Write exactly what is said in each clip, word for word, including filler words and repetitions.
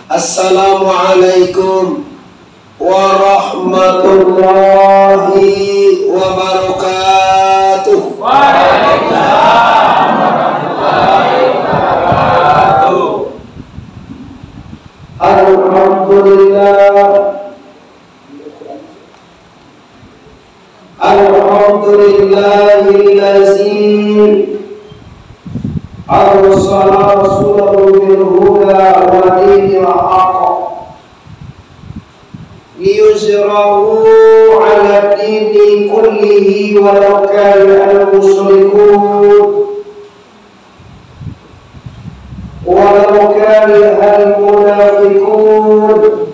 Assalamualaikum warahmatullahi wabarakatuh. Waalaikumsalam warahmatullahi wabarakatuh. Alhamdulillah. Alhamdulillahilladzi arsala rasulahu bil huda wa dinil haqq liyuzhirahu ala dini kullihi walau karihal musyrikun. Walau karihal munafiqun,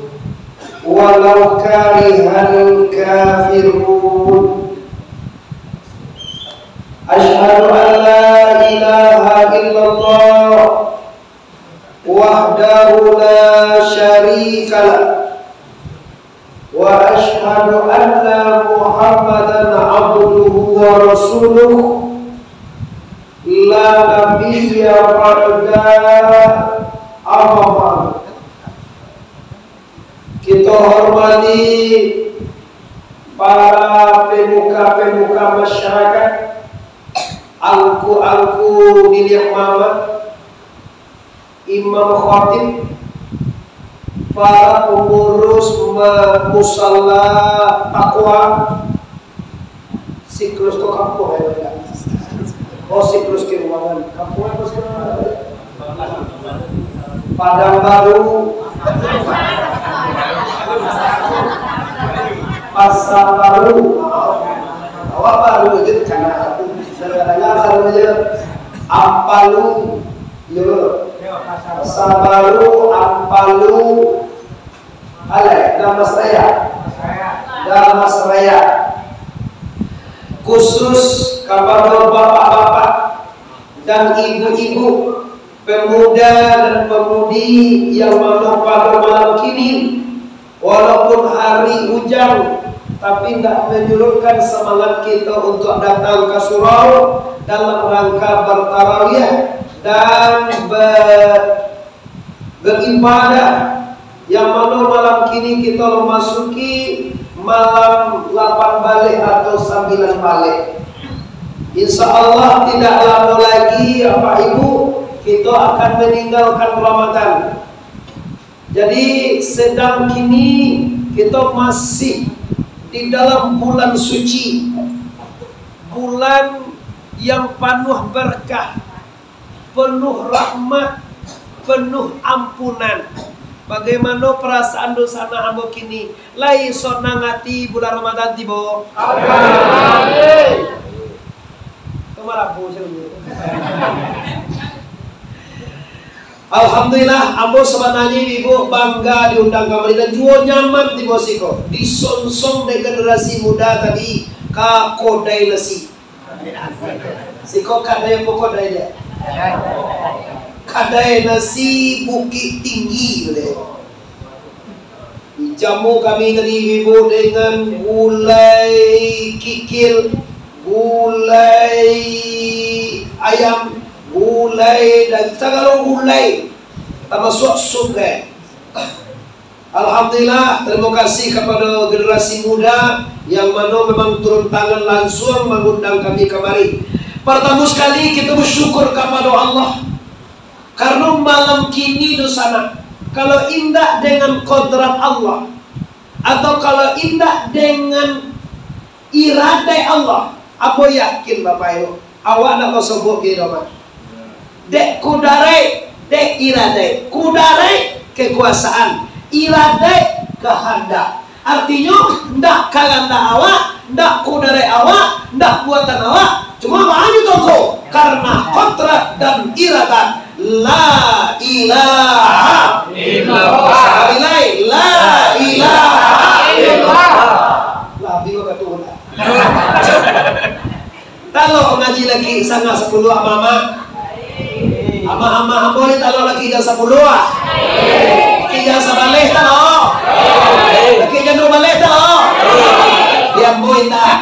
walau karihal kafirun. Asyhadu an la ilaha illallah wahdahu la syarikalah. Wa asyhadu anna Muhammadan abduhu wa rasuluh, la nabiyya ba'da, amma ba'du. Kita hormati para pemuka-pemuka masyarakat, angku-angku niniak mamak, imam khatib, para pengurus ma-, musala takwa, siklus ko kampuang, ya, Pak? Oh, siklus Kiruangan. Kampuang apa sih? Padang Baru. Pasar Baru. Awak baru aja di sana. Saya dengar baru aja. Ampalu. Yo, Sabaru, Ampalu, alai, Dharmasraya. Dharmasraya. Khusus kapado bapak-bapak dan ibu-ibu, pemuda dan pemudi yang mano pado malam kini, walaupun hari ujang, tapi indak manyurutkan samangat kito untuak datang ka surau dalam rangka bartarawih dan ba-, baribadah, yang mano malam kini kito mamasuki malam lapan baleh atau sambilan baleh. Insya Allah, tidak lamo lagi, Bapak Ibu, kito akan maninggalkan Ramadan. Jadi, sedang kini kito masih di dalam bulan suci, bulan yang panuah barkah, penuh rahmat, penuh ampunan. Bagaimana perasaan dunsanak ambo kini? Lai sonang ati bulan Ramadan tibo? Amin. Itu marabu sajo. Alhamdulillah, ambo sabananyo, Ibu, bangga diundang kamari dan juo nyaman tibo siko, disongsong dek generasi muda tadi ka kodai nasi. Siko kadai apo kodai dia? Kadai nasi Bukik Tinggi, dia. Dijamu kami tadi, Ibu, dengan gulai kikil, gulai ayam, gulai dan sagalo gulai, tamasuak sup, eh. Alhamdulillah, tarimo kasih kapado generasi muda yang mano memang turun tangan lansuang mangundang kami kamari. Partamo sakali, kito basyukur kapado Allah. Karano malam kini, dunsanak, kalau indak dengan kodrat Allah, atau kalau indak dengan iradaik Allah, ambo yakin, Bapak Ibu, awak ndak basobok kini doh, Mak. Dek kudaraik, dek iradaik. Kudaraik kekuasaan, iradaik kehendak. Artinyo, ndak kahandak awak, ndak kudaraik awak, ndak buatan awak. Cuma baanyo tongko, karena kodrat dan iradat. La ilaha illallah. Sekali lai, la ilaha illallah. Lah, bingung ka turun lah. Talok mangaji laki sanga sapuluah, mama. Amah-amah ambo ni talok laki jan sapuluah. Laki jan sabaleh talok. Laki jan duo baleh talok. Di ambo indak.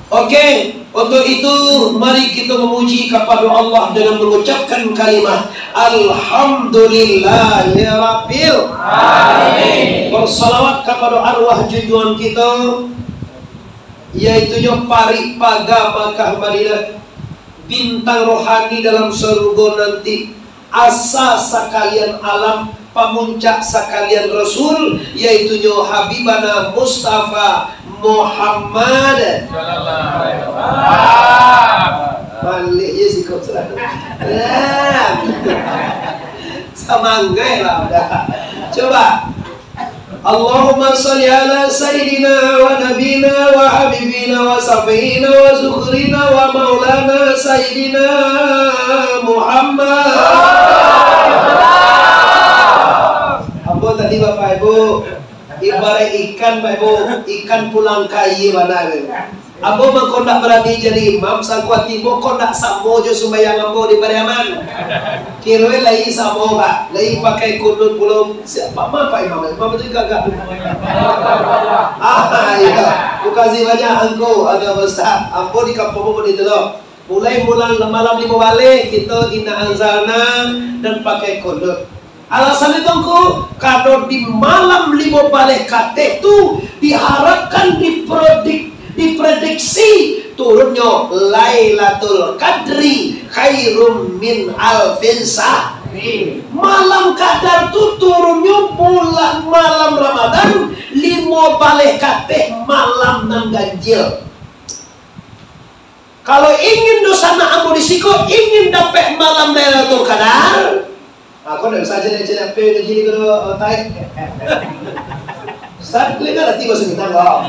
Oke, Untuk itu, mari kita memuji kepada Allah dengan mengucapkan kalimah Alhamdulillahirabbil Alamin. Bersalawat kepada arwah junjungan kita, yaitunyo parik paga Makkah Madinah, bintang rohani dalam sarugo nanti, asa sakalian alam, pamuncak sakalian rasul, yaitunyo Habibana Mustafa Muhammad. Balik je siko. Nah. Samanggai lah udah. Coba. Allahumma shalli ala sayyidina wa nabina wa habibina wa syafi'ina wa zukhrina wa maulana sayyidina Muhammad. Ambo tadi, Bapak Ibu, ibarat ikan, Bapak Ibu, ikan pulang kaie bana. Ambo mangko ndak barani jadi imam, sangko ati ambo ko ndak samo jo sumbayang ambo di Pariaman. Kironyo lai samo, Pak. Lai pakai kunut pulo. Siapa mah Pak Imam? Imam tu gagah. Ah, iya. Makasih banyak, Angku, Angku Ustaz. Ambo di kampuang ambo di tu lo. Mulai bulan malam limo baleh, kita inna anzalna dan pakai kunut. Alasan itu, Angku, karano di malam limo baleh kateh tu diharapkan dipredik-, diprediksi turunnyo Lailatul Qadri khairum min alfin syahr. Malam Qadar tu turunnyo bulan, malam Ramadan, limo baleh kateh malam nan ganjil. Kalau ingin dunsanak ambo di siko, ingin dapek malam Lailatul Qadar, aku ndak usah jadi-jadi apa yang jadi kalau otai. Ustaz, boleh nggak nanti bahasa Minang, kau?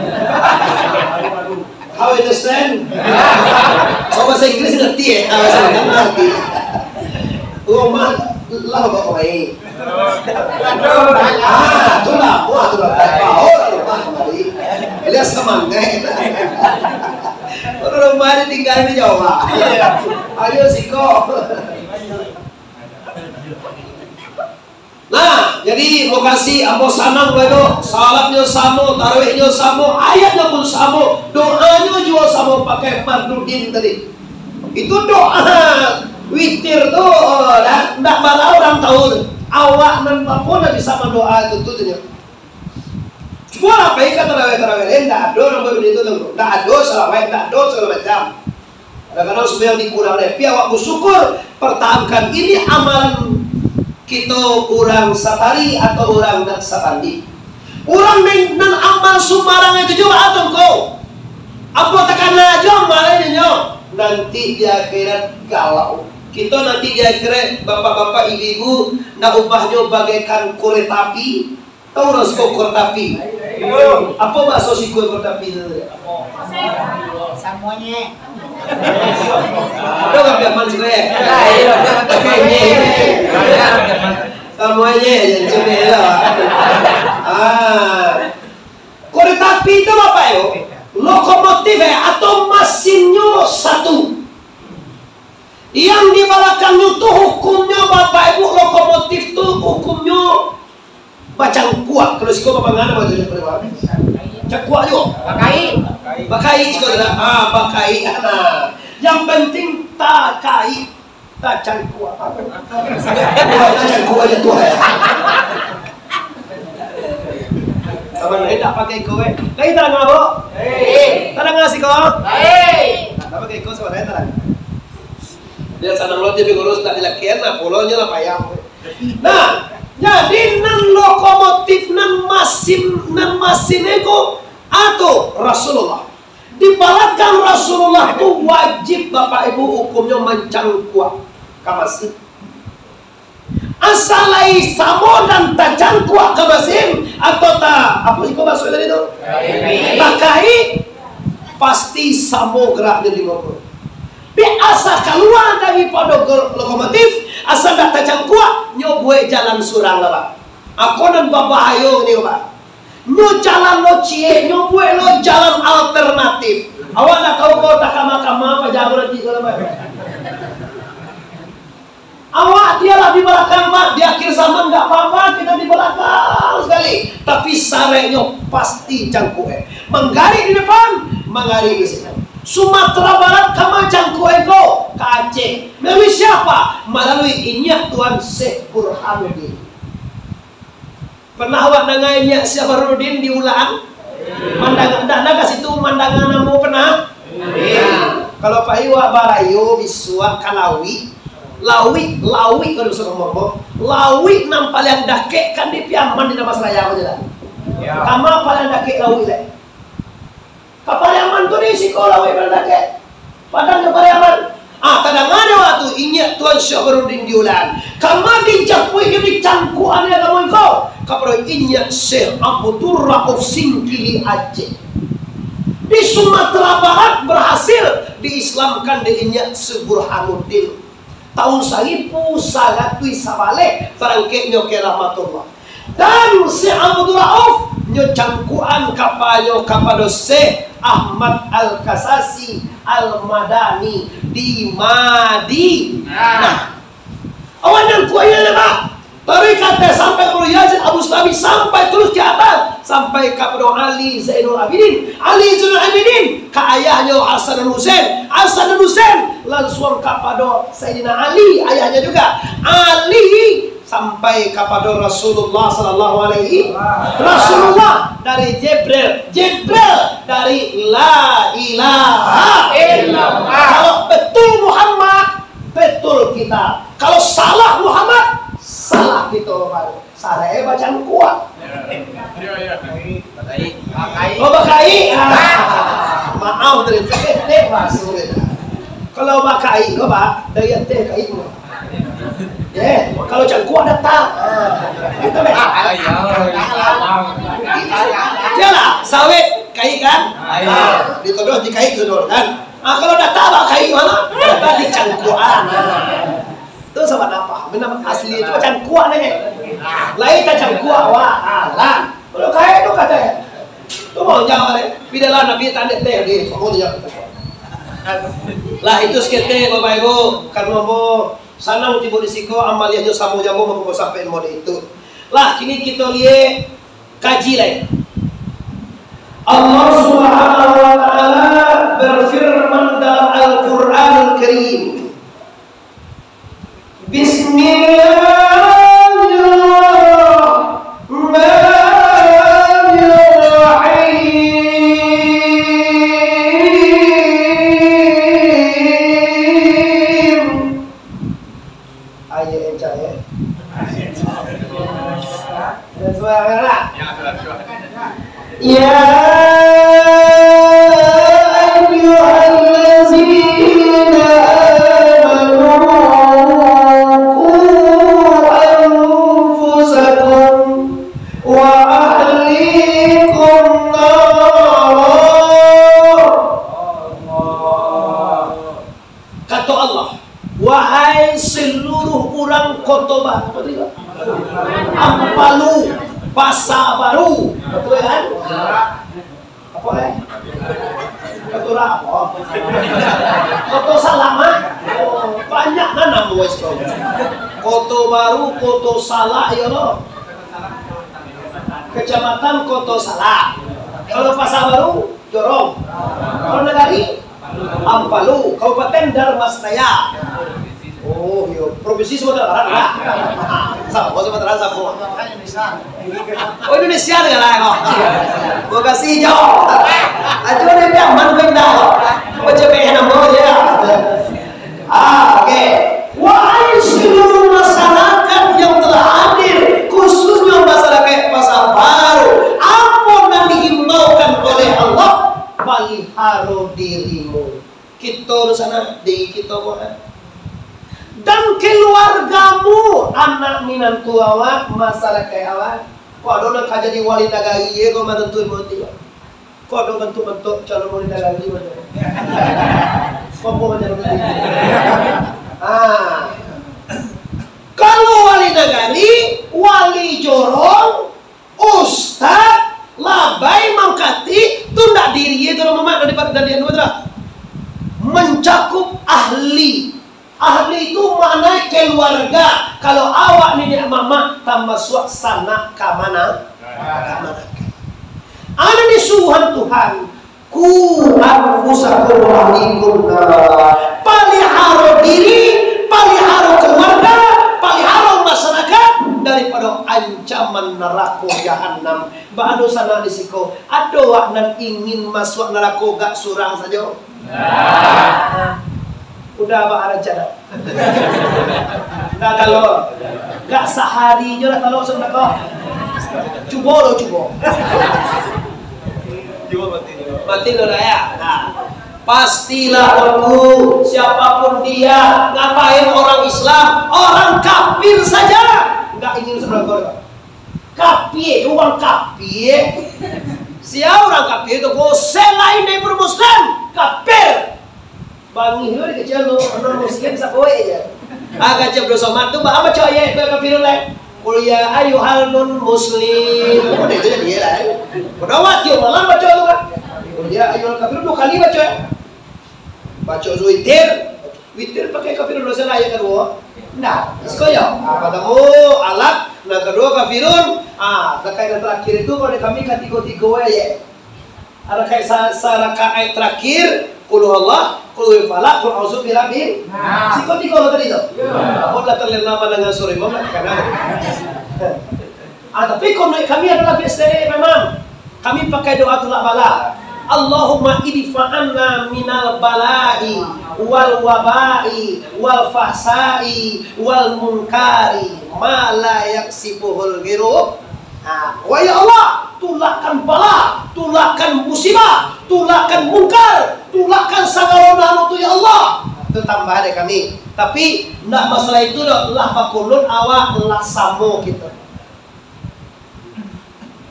How understand? Kau bahasa Inggris ngerti ya? Ah, bahasa Minang ngerti. Rumah lah bapak main. Ah, tu lah, wah, tu lah. Bapak, oh, rumah kembali. Lihat semangat. Kalau rumah ditinggalin jauh, Pak. Ayo, siko. Nah, jadi, makasih, ambo sanang bae tu. Salatnyo samo, tarawihnyo samo, ayatnyo pun samo, doanyo juo samo, pakai Mardudin tadi. Itu doa witir tu, dah, ndak bala urang tahu tu. Awak nan apo nan bisa mandoa tu, tu, tu, nyo. Cubolah pai ka tarawih-tarawih lain, ndak ado namo baitu tu, ndak ado salawaik, ndak ado sagalo macam. Kadang-kadang sumbayang dikurang deh, tapi awak basyukur, pertahankan. Ini amalan kito urang satari atau urang nan satanding. Urang nan, nan amal sumbarang itu juo baa tu ko. Apo takana ajo amalan inyo, nanti di akhirat galau. Kito nanti di akhirat, bapak-bapak, ibu-ibu, nak ubahnyo bagaikan koreta api, Tahu urang siko koreta api? Apo bahaso siko koreta api tu? Samonye. Ado urang Piaman siko, yo? Samonye, jan cemeh lah. Ah. Koreta api tu, Bapak, yo, lokomotif, eh, atau masinnyo satu. Yang di balakangnyo tu hukumnyo, Bapak Ibu, lokomotif tu hukumnyo bacangkuak. Kalau siko Bapak ngana, Bapak, jadi pada Bapak. Cangkuak juo. Bakai. Bakai siko lah. Ah, bakai. Nah, yang penting takai, tacangkuak. Tacangkuak aja tu, eh. Saban lain tak pakai kau, eh. Lain tak dengar, Bu? Lain. Tak dengar siko? Lain. Tak pakai kau, saban lain tak dengar. Dia sanang lo jadi ngurus tak dilakian lah, pulonyo lah payah. Nah, jadi nan lokomotif, nan masin, nan masin itu atau Rasulullah. Di balakang Rasulullah tu wajib, Bapak Ibu, hukumnyo mancangkuak ka masin. Asa lai samo dan tacangkuak ka masin, atau ta-, apo iko bahaso tadi tu? Takai. Takai, pasti samo geraknyo di muko. Tapi asa kalua daripado ger-, lokomotif, asa ndak tacangkuak, nyo buek jalan surang lah, Pak. Ako nan babahayo nyo, Pak. Nyo jalan lo ciek, nyo buek lo jalan alternatif. Awak ndak tahu ko takama-kama apa jago nanti ko lah, Pak. Awak dialah di balakang, Pak, di akhir zaman nggak apa-apa, kita di balakang sekali. Tapi sareknyo pasti cangkuak, eh. Manggarik di depan, manggarik di siko. Sumatera Barat ka ma cangkuak ko? Ka Aceh. Melalui siapa? Melalui inyiak Tuan Syekh Burhanuddin. Pernah awak danga inyiak Syekh Burhanuddin di Ulan? Mandanga, ndak, ndak ka situ mandanga namo pernah? Kalau pai awak barayo bisuak ka Lauik, Lauik, Lauik kalau sudah ngomong, Lauik nan paliang dakek kan di Piaman di Dharmasraya ko je lah. Ya. Kama paliang dakek Lauik leh. Ka Pariaman tu di siko Lauik Padang Dakek. Padang jo Pariaman. Ah, tadanga dek awak tu, inyiak Tuan Syekh Burhanuddin di Ulan. Kama dijapuik jo dicangkuak-an agamo iko? Kapado inyiak Syekh Abdul Rauf Singkili Aceh. Di Sumatera Barat berhasil diislamkan dek inyiak Syekh Burhanuddin. Tahun saribu saratuih sabaleh barangkeknyo ka Rahmatullah. Dan Syekh Abdul Rauf nyo cangkuak-an kapanyo kapado Syekh Ahmad Al-Kasasi Al-Madani di Madinah. Awak cangkuak-an lah, Pak. Dari Kates sampai Guru Yazid Al-Bustami sampai terus ke atas, sampai kapado Ali Zainul Abidin, Ali Zainul Abidin ka ayahnyo Hasan dan Husain, Hasan dan Husain lansuang kapado Sayyidina Ali, ayahnyo juga Ali sampai kapado Rasulullah sallallahu alaihi, Rasulullah dari Jibril, Jibril dari La ilaha illallah. Kalau betul Muhammad, betul kita. Kalau salah Muhammad, salah kita baru. Sarai bacangkuak. Oh, bakaik. Ah, maaf, dari teh, teh masuk. Kalau bakaik, kau, Pak, dari teh kaik. Eh, kalau cangkuak datang. Ah, itu, Pak. Iyolah, sawit kaik kan? Ah, ditodoh di kaik tu kan? Ah, kalau datang, Pak, kaik mana? Datang di cangkuak. Ah. Tu sabab apo? Minum asli tu cangkuak ni. Lain tacangkuak, wah, alah. Kalau kain tu kata, tu mau jawab ni. Pidalah Nabi tanda teh di, kamu tu jawab. Lah, itu saketek, Bapak Ibu. Karena mau sanang tibo di siko, amaliahnyo samo jamo, mau sampai mau di itu. Lah, kini kita lihat kaji lain. Allah Subhanahu wa Ta'ala berfirman dalam Al-Quranul Karim, Bismillahirrahmanirrahim. Ayat yang cak, ya. Ada suara tak? Ya, ada suara. Ya ayyuhallazina amanu qu anfusakum wa ahlikum nara. Kato Allah, "Wahai seluruh urang Koto Baru," Ampalu, Pasa Baru, betul kan? Apo, eh? Koto apo? Koto Salak, ah? Oh, banyak kan namo wes ko. Koto Baru, Koto Salak, iyo lo. Kecamatan Koto Salak. Kalau Pasa Baru, Jorong. Kalau nagari, Ampalu, Kabupaten Dharmasraya. Oh, iyo, Provinsi Sumatera Barat, enggak? Samo, Sumatera samo. Oh, Indonesia dengan lain, oh. Gua kasih hijau. Aja udah biar mana pindah, oh. Macam nama ya. Ah, oke. Wahai seluruh masyarakat yang telah hadir, khususnya masyarakat Pasar Baru, apa yang dihimbaukan oleh Allah? Paliharo dirimu. Kito di sana, diri kito ko, eh. Dan keluargamu, anak minantu awak, masyarakat awak. Kok ado nan ka jadi wali nagari, ye, kok manantu mati, kok. Kok ado bantuak-bantuak calon wali nagari, macam. Kok, kok macam tu? Ah. Kalau wali nagari, wali jorong, ustad, labai mangkatik, tu ndak diri, ye, tu, Mamak, dari, dari anu tu lah. Mencakup ahli. Ahli tu maknai keluarga. Kalau awak niniak mamak, tamasuak sanak kamana-, kamanakan. Anu ni suruhan Tuhan. Ku anfusakum wa ahlikum nara. Paliharo diri, paliharo kaluarga, paliharo masyarakat daripado ancaman narako jahanam. Ba anu sanak di siko, ado wak nan ingin masuak narako gak surang sajo? Udah, Abah, ada cara. Nah, kalau gak sahari jo lah, kalau sudah kau. Cubo lo, cubo. Mati lo dah, ya. Nah, pastilah, Tuanku, siapapun dia, ngapain orang Islam, orang kafir saja nggak ingin seberang kau. Kafir, orang kafir. Sia orang kafir tu, selain dari muslim, kafir. Bangih lo dikecek lo, non muslim sakoe je. Ah, kecek Abdul Somad tu, bah, baco ayat tu kafirun lai. Qul ya ayyuhal non muslim. Udah itu jadi lah, eh. Udah wakil malam baco tu kan. Qul ya ayyuhal kafirun dua kali baco, eh. Baco witir, witir pakai kafirun, dosa lah ayat kedua. Nah, siko yo. Ah, pertama alat, nah, kedua kafirun. Ah, rakaat yang terakhir itu kalau di kami katigo-tigo ayat. Rakaat sa-, sarakaat terakhir, Qul huwallah, Qul huwal falaq, Qul a'udzu birabbin. Nah. Siko tigo lo tadi tu. Ya. Apo lah terlena mendengar suara imam lah, kadang. Ah, tapi kalau kami adalah biasa memang. Kami pakai doa tulak bala. Allahumma idfa anna minal bala'i wal waba'i wal fahsa'i wal munkari ma la yaksifuhul ghairu. Ha, wahai Allah, tulakkan bala, tulakkan musibah, tulakkan mungkar, tulakkan sagalo nano tu, ya Allah. Tu tambah dari kami. Tapi, ndak masalah itu doh, lah bakunut awak, lah samo kito.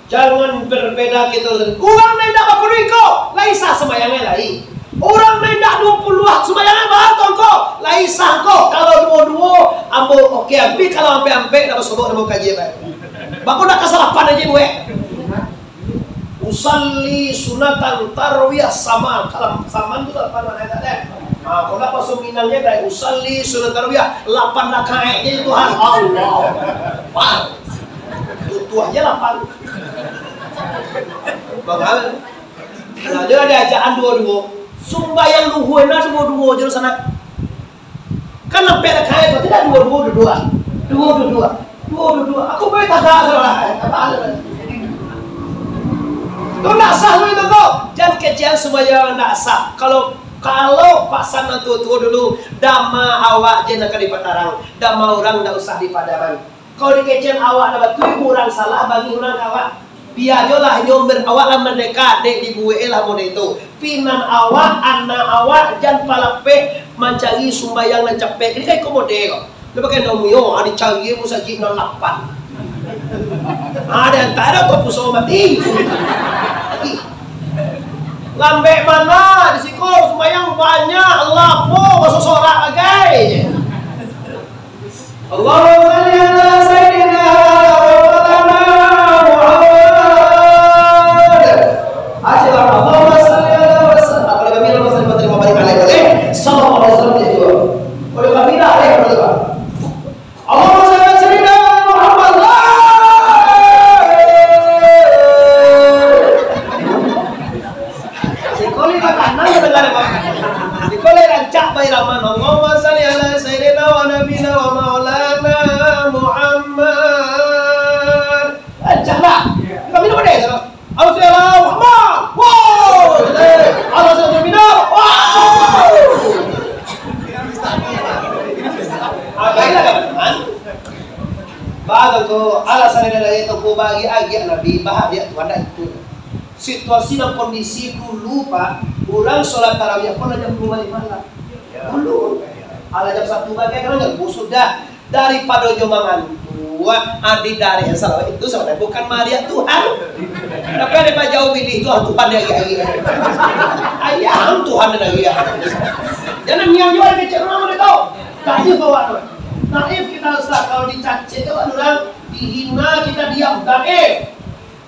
Jangan berbeda kito. Urang nan indak bakunut ko, lai sah sumbayangnyo lai. Urang nan indak duo puluah sumbayangnyo, baa tu ko, lai sah ko. Kalau duo-duo, ambo oke, tapi kalau ampek-ampek, ndak basobok, ndak bakaji, bae. Bako ndak ka salapan aja, buek. Usalli sunatan tarwiyah sama, kalau sama tu salapan mana tak ada. Ah, kalau ndak baso Minangnyo, dai, usalli sunatan tarwiyah, lapan rakaat je, Tuhan. Allah. Wah. Tutuah je lapan. Bang, nah, dia ada ajaan duo-duo. Sumbayang luhur nah duo-duo je sana. Kan ampek rakaat tu, tidak duo-duo, duo-duo. Duo-duo. Duo-duo. Aku boleh tagak salah. Apa hal? Tu ndak sah tu, itu tu. Jan kecekan sumbayang ndak sah. Kalau, kalau pasan nan tuo-tuo dulu, dama awak je nan ka dipatarang. Dama urang ndak usah dipadaman. Kalau dikecekan awak lah batua, urang salah, bagi urang ka awak. Bia jo lah nyo mer-, awak lah merdeka, dek dibuek lah model tu. Pinan awak, anak awak, jan palapeh mancari sumbayang nan capek. Jadi kan iko model ko. Dia pakai namuyo, ah, dicari musajik nan lapan. Ah, ada yang tak ada tu puso mati. Lambek mana di siko sumbayang banyak, lapo, basosorak bagai. Allahumma salli ala sayyidina wa maulana Muhammad. Ajalah, Allahumma salli ala wa sallim. Apa kami, Allahumma salli wa sallim wa barik alaihi, eh? Sallallahu alaihi wasallam, ya Allah. Kalau kami dah, eh, betul tak? Allahumma salli ala sayyidina Muhammad. Siko lai makanan ka danga, Pak. Siko lai rancak bairama. Allahumma shalli ala sayyidina wa nabiyina wa maulana Muhammad. Rancak lah. Kami nak pandai tu. Allahumma shalli ala Muhammad. Wow. Allahumma shalli ala Muhammad. Wow. Ah, baiklah, kawan. Batua tu, alasan dari itu, ku bagi agiah Nabi, bahariak tu, ada itu. Situasi dan kondisi dulu, Pak, urang sholat tarawih pun lah jam duo baliak malam. Dulu. Alah jam satu bagai, kan jam duo sudah. Daripado nyo mangantuak, adi dari salawat itu sabananyo bukan mariak Tuhan. Tapi dari pajauah pilih tu, ah, Tuhan yang lagi. Ayam Tuhan yang lagi. Jangan niang jual kecil rumah mana tahu. Naif awak tu. Naif kita, Ustaz, kalau dicacik tu kan orang dihina, kita diam. Naif.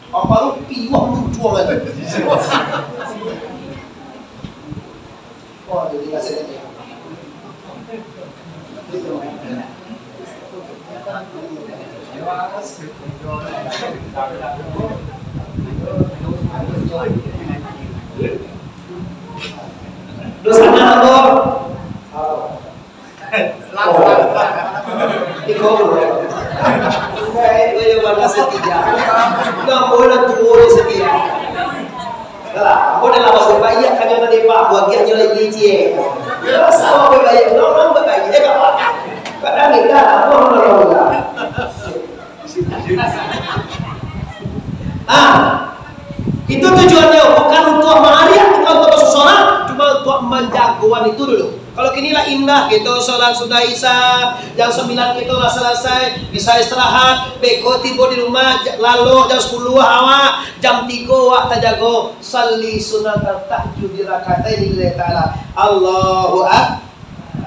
Apa lu piwah muncuang aja. Oh, jadi kasih dia. Sana ambo. Iko ambo. Baik, baik, mana setia. Dah ambo lah tuo setia. Lah, ambo dah lama baik, kanyo tadi, Pak. Buat dia nyo lagi, cie. Ya, sama baik, orang baik, dia tak apa. Kadang kita, ambo lah. Ah, itu tujuannya bukan untuk mengariak, bukan untuk bersorak, cuma untuk menjagoan itu dulu. Kalau kini lah indah, kita sholat sudah isya, jam sembilan kita lah selesai, bisa istirahat, beko tibo di rumah, j-, lalok jam sepuluh awak, jam tigo awak tajago, salli sunatan tahajud di rakaat ini lillahi ta'ala. Allahu Akbar.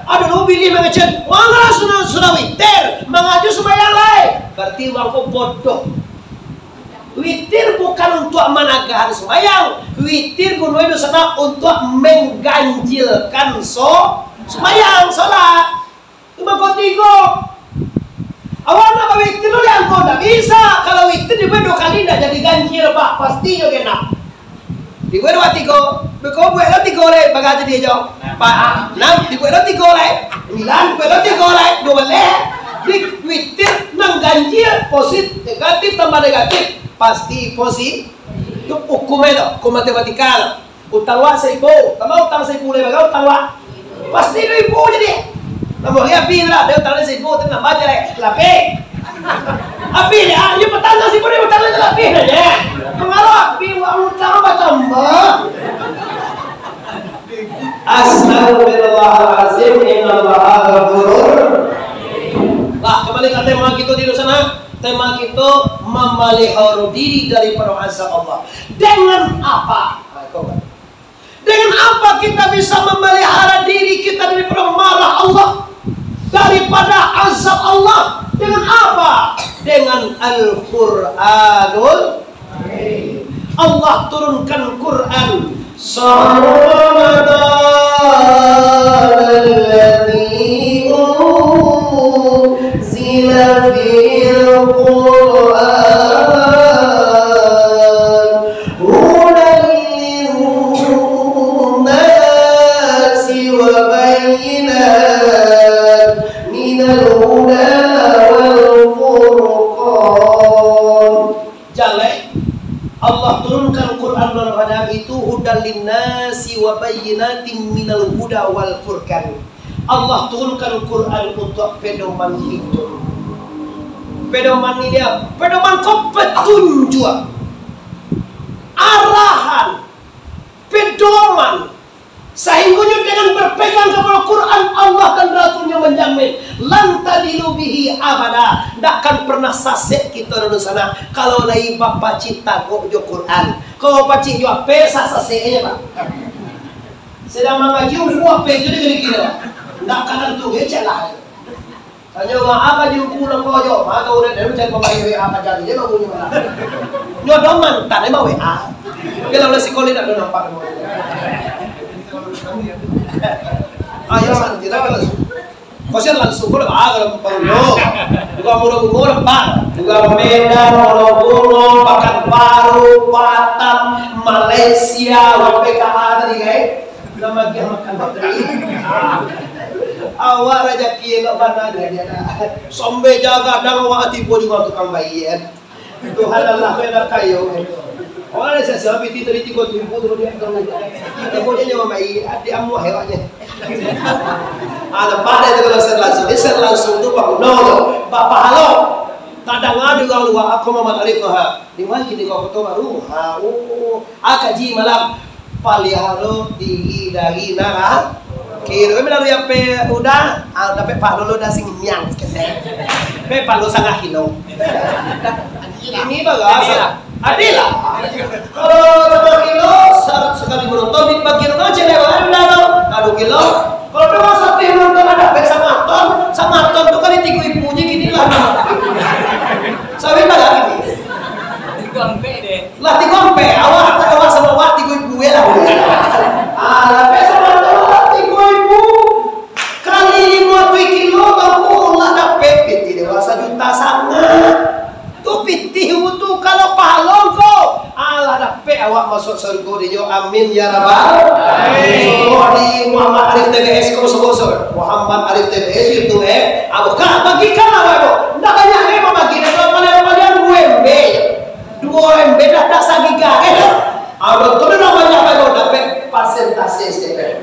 Aduh, lu pilih mangecek, wala sudah, sudah witir, mangaju sumbayang lai. Berarti urang ko bodoh. Witir bukan untuk managahan sumbayang. Witir guno itu sana untuk mengganjilkan so, sumbayang, sholat. Cuma kau tigo. Awak nak bawitir tu liang kau tak bisa. Kalau witir dibuat dua kali tak jadi ganjil, Pak. Pasti jo genap. Dibuek dua tigo, beko buek lo tigo lai, bagak jadi jo. Empat, enam, dibuek lo tigo lai. Sembilan, dibuek lo tigo lai. Dua baleh. Di witir nan ganjil, positif, negatif tambah negatif, pasti positif. Itu hukum itu, hukum matematika tu. Utang wak saibu, tambah utang saibu lai, bagak utang wak. Pasti duo ribu jadi. Nambah lagi abih lah, dia utang saibu, tu nambah je lai. Lapeh. Abih lah, dia utang saibu, dia utang lagi lapeh lah je. Pengaruh abih, wak utang batambah. Astagfirullahalazim, innallaha ghafurur. Lah, kembali ke tema kita di sana. Tema kita memelihara diri daripada azab Allah. Dengan apa? Nah, kau kan. Dengan apa kita bisa memelihara diri kita daripada marah Allah, daripada azab Allah? Dengan apa? Dengan Al-Quranul Karim. Allah turunkan Quran. Shahru Ramadan alladzi unzila fihil Quran hudan linnasi wa bayyinatin minal huda wal furqan. Jaleh, Allah turunkan Quran nan Ramadan itu hudan linnasi wa bayyinatin minal huda wal furqan. Allah turunkan Quran untuk pedoman hidup. Pedoman ini apa? Pedoman ko petunjuk, arahan, pedoman. Sahinggonyo dengan berpegang kepada Quran, Allah dan Rasulnya menjamin, "Lan tadillu bihi abada." Ndak akan pernah sasek kita dari sana kalau lai bapacik tagok jo Quran. Kalau pacik jo ape, sa-, sasek aja, Pak. Sedang mangaji, umua ape tu dikira-kira. Ndak akan tentu, ngecek lah. Tanyo, "Maaf, Haji Ungku, nangko jo?" Maka urang dari cari pambayia W A paja tu, dia baru nyo lah. Nyo doman, tak ada W A. Bila udah sekolah, tak ada nampak. Ayo, santai lah, Bos. Kau siap langsung, kau dah bawa kalau Pak Uno. Juga Mudo Bungo nampak. Juga Medan, Mudo Bungo, Pekanbaru, Batam, Malaysia, sampai ke A tadi, kan? Nama dia makan bateri. Awak rajaki elok bana dia, dia dah. Sampai jaga dang awak tibo juga tukang bayi, kan? Tuhan Allah, kau yang dah kayo. Orang ada sesi habis itu dari tiga ribu tu dia akan ngajar. Tibo dia nyawa bayi, ada amuah hewannya. Ada pada itu kalau saya langsung, dia saya langsung tu Pak Uno tu, Pak Pahalo. Tak dengar di orang luar, aku mau matahari tu, ha. Di mana kini kau kota baru? Ha, oh, ah, kaji malam. Paliharo diri dari naraka. Kiro melalui ape udah, ah, dapek pahalo lo dah sing miang ketek. Pe pahalo sangat kilo. Ini bagus. Adil lah. Kalau sangat kilo, sa-, sekali menonton di pagi rumah cewek baru dah lo. Aduh kilo. Kalau memang satih menonton ada pe sama ton, sama ton tu kali tiga ribu je gini lah. Sampai mana lagi? Tiga ampek deh. Lah tigo ampek, awak tak awak sama awak tigo ribu ya lah. Ah, lah, biasa lah, tigo ribu kali limo ribu kilo, kamu lah dapek pitih dewasa juta sangat. Tu pitih tu kalau pahalo ko, alah dapek. Awak masuak surga dinyo, amin ya rabbal alamin. Kok di Muhammad Arif T B S ko, sebut, sebut. Muhammad Arif T B S YouTube, eh. Abu ka bagikan awak tu. Ndak banyak kan babagi, dah paling-paling dua M B. Dua M B dah tak sagiga kan. Abu tu dah banyak baru dapat persentase sikit.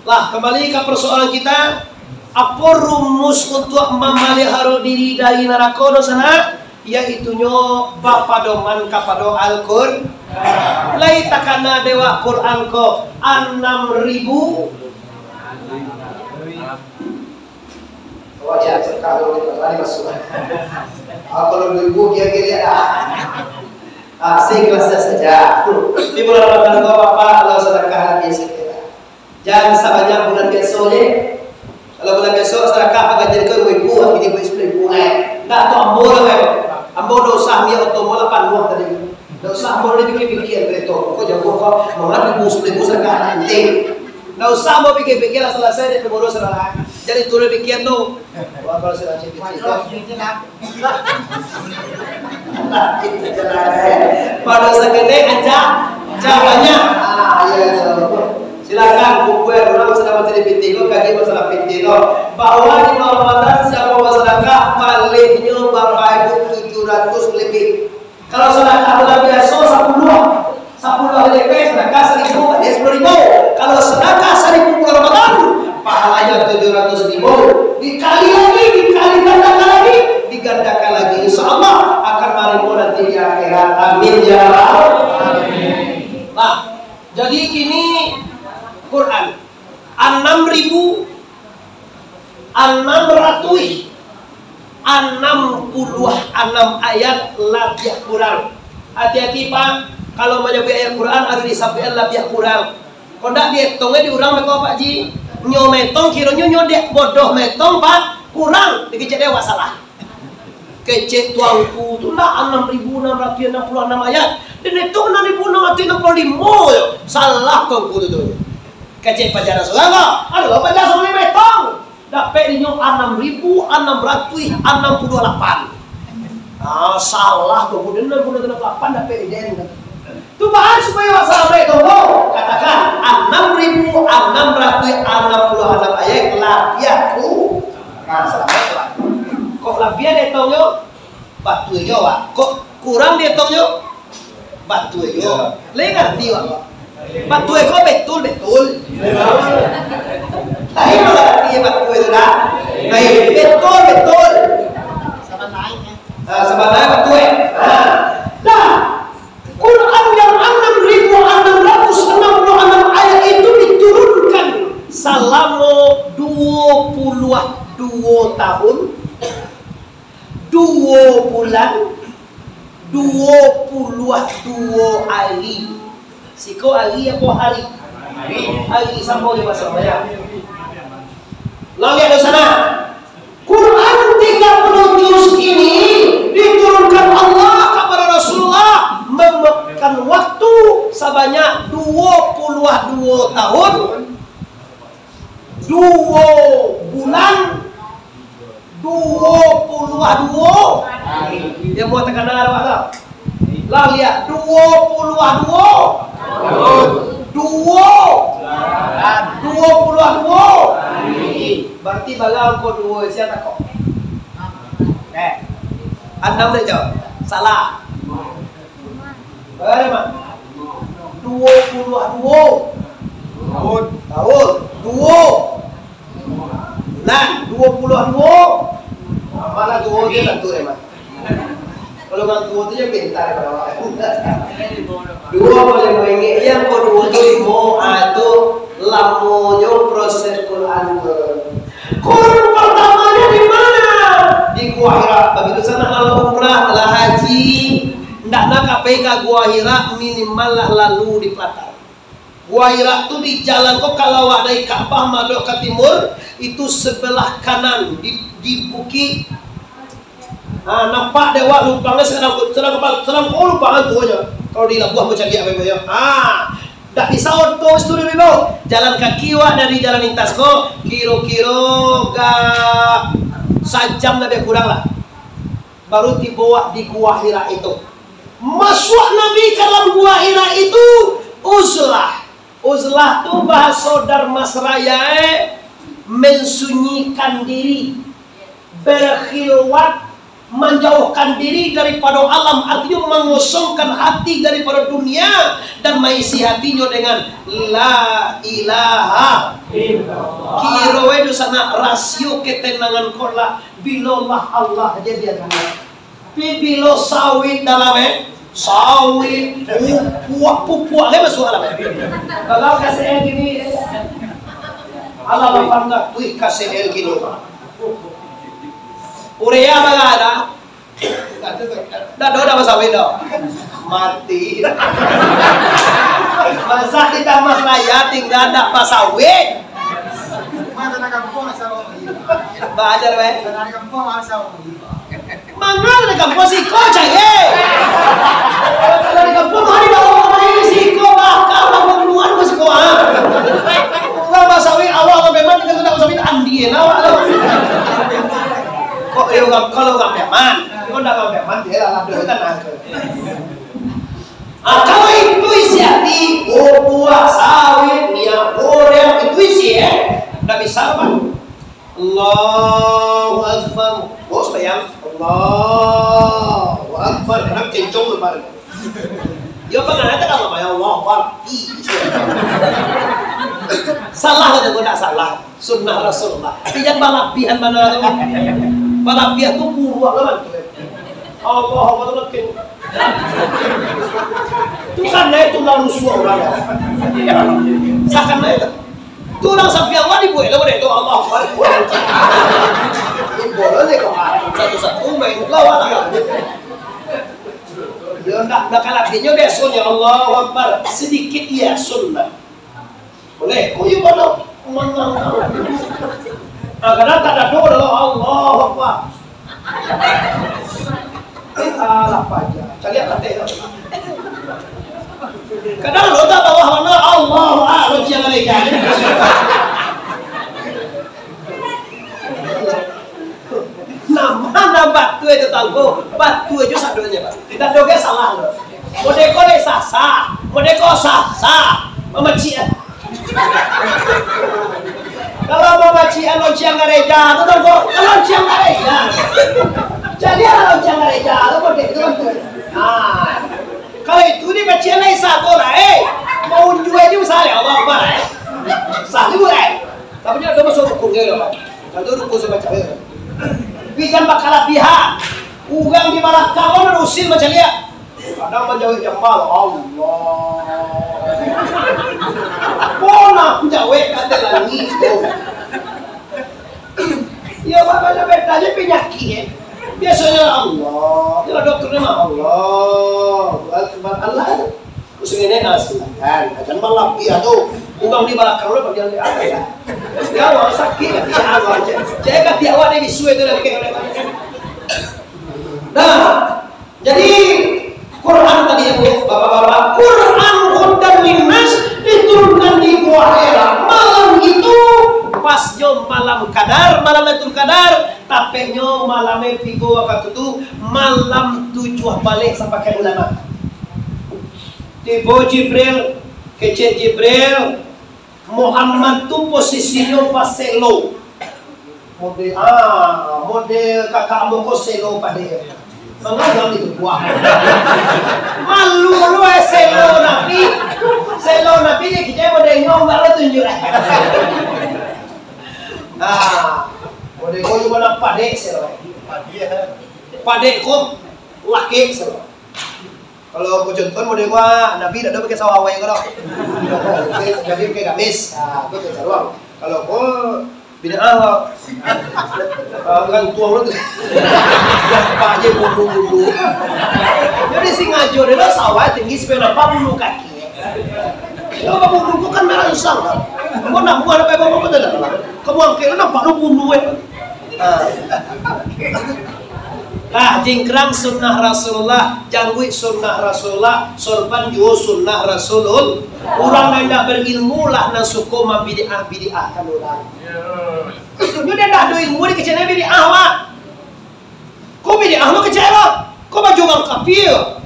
Lah, kembali ka persoalan kita, apo rumus untuak mamaliharo diri dari narako dosa nak? Yaitunyo bapadoman kapado Al-Qur'an. Lai takana dek awak Qur'an ko anam ribu. Wajar, sedekah dulu, kita lari masuk. Ah, kalau dua ribu, kira-kira dah. Ah, seikhlasnya saja. Di bulan Ramadan ko, Bapak, kalau sedekah lebih sedikit. Jan sabanyak bulan biaso je. Kalau bulan biaso, sadakah pagajian ko duo ribu, kini buek sapuluah ribu lai. Ndak, tu ambo lah, weh. Ambo ndak usah niaik oto ambo lah panuah tadi. Ndak usah ambo ni pikir-pikir, kareto ko jauah ko, manga duo ribu, sapuluah ribu sadakah nanti. Ndak usah ambo pikir-pikir lah, salasai dek pengurus lah. Jadi turun pikiran tu. Wah, kalau sudah cek-cek tu. Pado sakene aja, aja banyak. Ah, iya, iya. Silakan, buku yang orang sedang baca di P T ko, kaji masalah P T ko. Bahwa di bulan Ramadan, siapa bersedekah, palehnyo Bapak Ibu tujuh ratus lebih. Kalau sadakah bulan biaso, sapuluah. Sapuluah D P, sadakah saribu, tadi sapuluah ribu. Kalau sadakah saribu bulan Ramadan, pahalanya tujuh ratus ribu. Dikali lagi, dikali gandakan lagi, digandakan lagi. Insya Allah akan marimo nanti di akhirat. Amin ya rabbal alamin. Nah, jadi kini Quran anam ribu anam ratuih anam puluah anam ayat labiah kurang. Hati-hati, Pak, kalau manyabuik ayat Quran, harus disabuikan labiah kurang. Kok ndak dietong di urang beko, Pak Ji? Nyo metong, kironyo nyo dek bodoh metong, Pak, kurang, dikecek dek awak salah. Kecek tuangku tu ndak anam ribu anam ratuih anam puluah anam ayat. Den etong anam ribu anam ratuih anam puluah limo yo. Salah tuangku tu, tu. Kecek pajaran surang ko. Aduh, pajaran surang ni metong. Dapek dinyo anam ribu anam ratuih anam puluah lapan. Ah, salah tu, budak enam puluh lapan dapek di den. Tu bahan supayo awak salamai tu, katakan, anam ribu anam ratuih anam puluah anam ayat labiah tu. Nah, salamai tu. Kok labiah dek tau nyo? Batua jo, Wak. Kok kurang dietong nyo? Batua jo. Lai ngarti, Wak? Batua ko betul, betul. Lai mangarti batua tu dah? Lai, betul, betul. Ah, sabananyo batua. Ah. Nah, Quran yang anam ribu anam ratus anam puluh anam ayat itu diturunkan salamo duo puluah duo tahun, duo bulan, duo puluah duo ari. Siko ari apo hari? Ari. Ari samo jo baso, yo. Lah, liek di sana. Quran tiga puluh juz ini diturunkan Allah kepada Rasulullah memakan waktu sebanyak duo puluah duo tahun, duo bulan, duo puluah duo. Yang buat terkenal apa tu? Lah, liek, duo puluah duo. Duo. Duo puluah duo. Berarti bala angko duo sia tako. Eh. Anam dah jawab. Salah. Bagaimana? Duo puluah duo. Tahun. Tahun. Duo. Nah, duo puluah duo. Malah duo je lah tu, Reman. Kalau urang tuo tu je pintar kalau awak. Duo boleh maingek, yang ko duo tu limo, ah, tu lamonyo proses Quran tu. Quran pertamanya di mana? Di Gua Hira. Begitu sanak lah umrah, lah haji, ndak nak ka pai ka Gua Hira, minimal lah lalu di Pelatar. Gua Hira tu di jalan ko, kalau awak dari Ka'bah madok ka timur, itu sebelah kanan di, di bukik. Ha, nampak dek awak lumpang ni, sadang, sadang kapal, sadang ko lumpang tu aja. Kalau di Labuah macam dia, memang, ya. Ha, ndak bisa oto situ dulu. Jalan kaki awak dari jalan lintas ko, kiro-kiro ga sajam lebih kurang lah. Baru tibo awak di Gua Hira itu. Masuak Nabi ka dalam Gua Hira itu uzlah. Uzlah tu bahaso Darmasraya, eh, mensunyikan diri, berkhilwat, manjauhkan diri daripado alam, artinyo mangosongkan hati daripado dunia dan maisi hatinyo dengan la ilaha illallah. Kiro wae dunsanak, rasio ketenangan ko lah, bilo lah Allah jadi agama. Pi bilo sawit dalam, eh, sawit, pupuak, pupuak, eh, masuak dalam, eh. Kalau K C L kini, eh, alah lapan ratuih K C L kini. Urea bagana. Ndak ado, ndak basawit doh. Mati. Masa di Darmasraya tingga ndak basawit? Mana nak kampuang asal orang. Belajar, weh. Mana nak kampuang asal orang. Manga dari kampuang siko, cai? Dari kampuang hari bawa orang ini siko, bakal bawa bunuhan ko siko, ah. Urang basawit, awak urang preman, kita tidak basawit, andian awak tu. Kok, eh, urang, kalau urang preman, kalau ndak urang preman, dia lah, lah, dia kan, ah. Ah, kalau itu isi hati, oh, buah sawit, minyak goreng, itu isi, eh. Ndak bisa, Pak. Allahu Akbar. Oh, sembahyang. Allahu Akbar. Nak kencong lebar. Yo, pangahat tak apa, ya Allah Akbar. Ih. Salah kata kau, tak salah. Sunnah Rasulullah. Tapi jangan balabihan mana tu. Balabihan tu buruak lah, man. Allah Akbar tu makin. Tu kan naik tu lalu suah orang. Sakan naik tu. Tu urang sampiang awak dibuek lah, buek tu, Allah Akbar. Boleh kau, ah, satu-satu main lawan lah. Yo, ndak, ndak kalah dinyo biasonyo, Allahu Akbar. Sedikit, iya, sunnah. Boleh, kau yo mana? Mana? Ah, kadang tak ada doa, Allahu Akbar. Alah, paja. Caliak kateh lah. Kadang lo tak bawah mana, Allah, ah, lo ciang lagi. Nama, nama batua itu tanggo, batua itu sadonyo, Pak. Kita doge salah lo. Modeko le sasa, modeko sasa, mamacik. Kalau mamacik lonceng gareja tu, dong, kok, lonceng gareja. Jadi, lonceng gareja tu, kode tu, kan, tu. Ah. Kalau itu, dia macam lain satu lah, eh. Mau unjuk aja, misalnya, Allah Akbar, eh. Satu, eh. Tapi dia ada masuk rukun dia, Pak. Kalau rukun sama cahaya. Bisa bakal pihak. Urang di balakang, kan, usil macam dia. Kadang manjawek jambal, Allah. Pona ku jawek kata langik tu. Iyo, Pak, banyak bedanya penyakit, eh. Biasanya Allah, kalau dokter ni mah Allah, Akbar, Allah. Terus ini, nah, silakan. Jangan malah dia tu. Urang di balakang lu, panggil dia apa ya? Ya, awak sakit, ya, awak aja. Jadi, kata awak ni bisu itu dah, kayak, nah, jadi, Quran tadi, ya, Bu, Bapak-bapak, Quran hudan linnas diturunkan di Gua Hira. Malam itu, pas nyo malam Qadar, malam Lailatul Qadar, tapeknyo malam tibo wakatu tu, malam tujuah baleh sapakai ulama. Tibo Jibril, kecek Jibril, Muhammad tu posisinyo pas selo. Model, ah, model kakak ambo ko selo padek. Mangagang itu buah. Malu lu, eh, selo Nabi. Selo Nabi ni kita model nyong, kalau tunjuk. Ah, model ko cuma nak padek selo. Padek ko laki selo. Kalau ko contoh model ko, ah, Nabi dak ado pakai sawah awai ko doh. Nabi pakai gamis. Ah, ko pakai saruang. Kalau ko bid'ah, ah, gantuang tu. Nampak je bulu-bulu. Jadi sengaja dia lah sawah tinggi supaya nampak bulu kaki. Kalau bulu tu kan merangsang. Ko nak buah apa, apa, apa, tak ada. Kamu angkat nampak tu bulu, eh. Ah. Lah, jingkrang sunnah Rasulullah, jangguik sunnah Rasulullah, sorban juo sunnah Rasulul-, urang nan indak berilmu lah nan suko mambid'ah-bid'ahkan urang. Itu nyo dia dah ado ilmu, dikecek bid'ah, Pak. Ko bid'ah lo kecek lo? Ko baju urang kafir.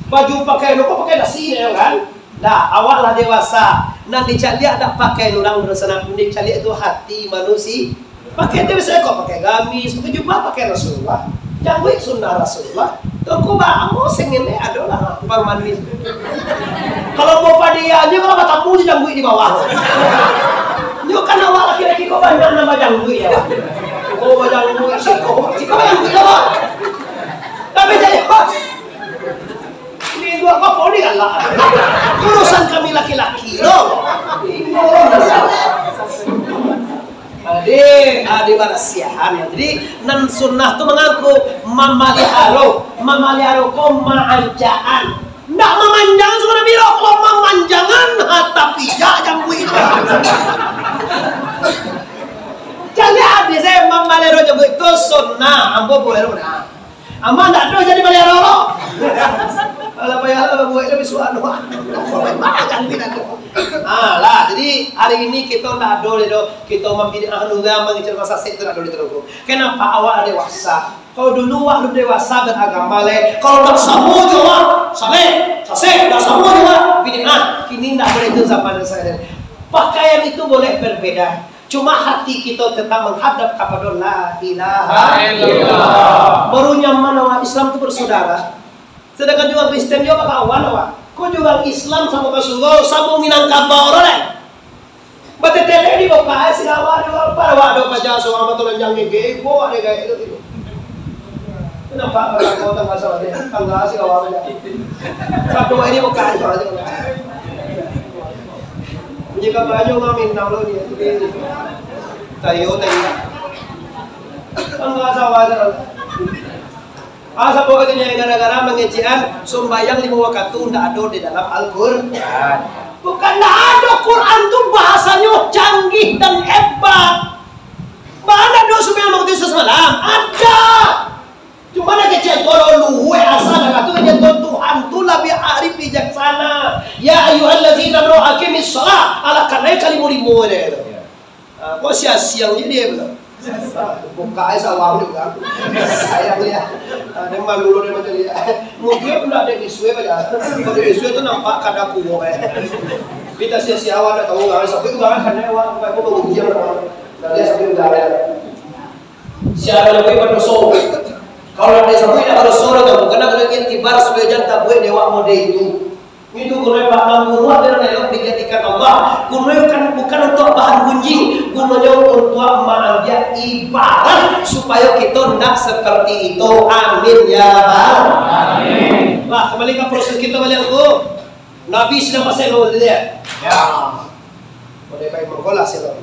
Baju pakaian ko pakai dasi, yo kan? Lah, awak lah dewasa. Nan dicaliak dak pakaian urang, nan dicaliak tu hati manusia. Pakai tu biaso ko, pakai gamis, pakai jubah, pakai Rasulullah. Jangguik sunnah Rasulullah. Tungku ba-, ambo sing ini ado lah, Bang Manwi. Kalau mau padianyo, kalau batamu je jangguik di bawah. Nyo kan awak laki-laki ko banyak nan bajangguik, yo. Ko bajangguik, siko, siko bajangguik lah, Bang. Tapi jadi, Ini dua apa ni galak? Urusan kami laki-laki lo. Ade, ade barasiahan. Jadi, nan sunnah tu mangaku mamaliharo, mamaliharo ko maancaan. Ndak mamanjang sabananyo, kalau mamanjangan, ha, tapi jak jambuik tu. Jadi, ade se mamaliharo jambuik tu sunnah, ambo buek tu nah. Aman tak tu jadi maliharo lo? Alah, payahlah buek lebih suah doang. Jangan tidak tu. Ah, lah, jadi hari ini kita ndak ado deh, doh. Kita mambid'ah urang, mangecek urang sasek tu ndak ado di Tongku. Kenapa awak dewasa? Kalau dulu awak belum dewasa beragama leh. Kalau ndak samo jo awak, saleh, sasek, ndak samo jo awak, bid'ah. Kini ndak boleh tu zaman saya. Pakaian itu boleh berbeda. Cuma hati kito tetap menghadap kapado la ilaha illallah. Baru nyaman awak Islam tu bersaudara. Sedangkan juo Kristen juo bakawan awak. Ko juo Islam samo ka surau, samo Minangkabau lo deh. Batetele di bokah, silawa di bokah, awak do paja surau mato lanjang gege, bo awak deh gaek tu. Nampak kalau kau tangga salah deh, tangga silawa aja. Satu ini bokah aja. Jika baju ngamin nang lo dia. Tayo, tayo. Tangga sawah tu. Ah, sabo katonyo gara-gara mangecekan sumbayang limo wakatu ndak ado di dalam Al-Qur'an. Bukan ndak ado, Quran tu bahasanyo canggih dan hebat. Bana ado sumbayang wakatu samalam? Ada. Cuma nak kecek tolong luwe asa nak kata kecek Tuhan tu lebih arif bijaksana. Ya ayyuhallazina amanu aqimis shalah, ala kanai kalimu limo dia tu. Ah, kok sia-sia je dia tu. Buka ai sawah dia kan. Sayang dia. Ah, dia malu dia macam dia. Mungkin pun ada di suwe aja. Kalau di suwe tu nampak kada kuat eh. Kita sia-sia awak tak tahu lah. Sampai tu kan kena awak bukan kau baru dia. Nah, dia sampai udah ada. Siapa yang lebih berdosa? Kalau ada sampai tidak berdosa, dah tahu. Karena kalau dia tiba supaya jangan tak buat dewa mode itu. Itu gunai Pak Guru adalah elok dijadikan Allah. Gunai bukan, bukan untuk bahan gunjing, gunanya untuk mengambil ibarat supaya kita tidak seperti itu. Amin ya rabbal. Amin. Lah, kembali ke proses kita balik aku. Nabi sedang pasal dulu dia. Ya. Boleh baik mangkolah selo.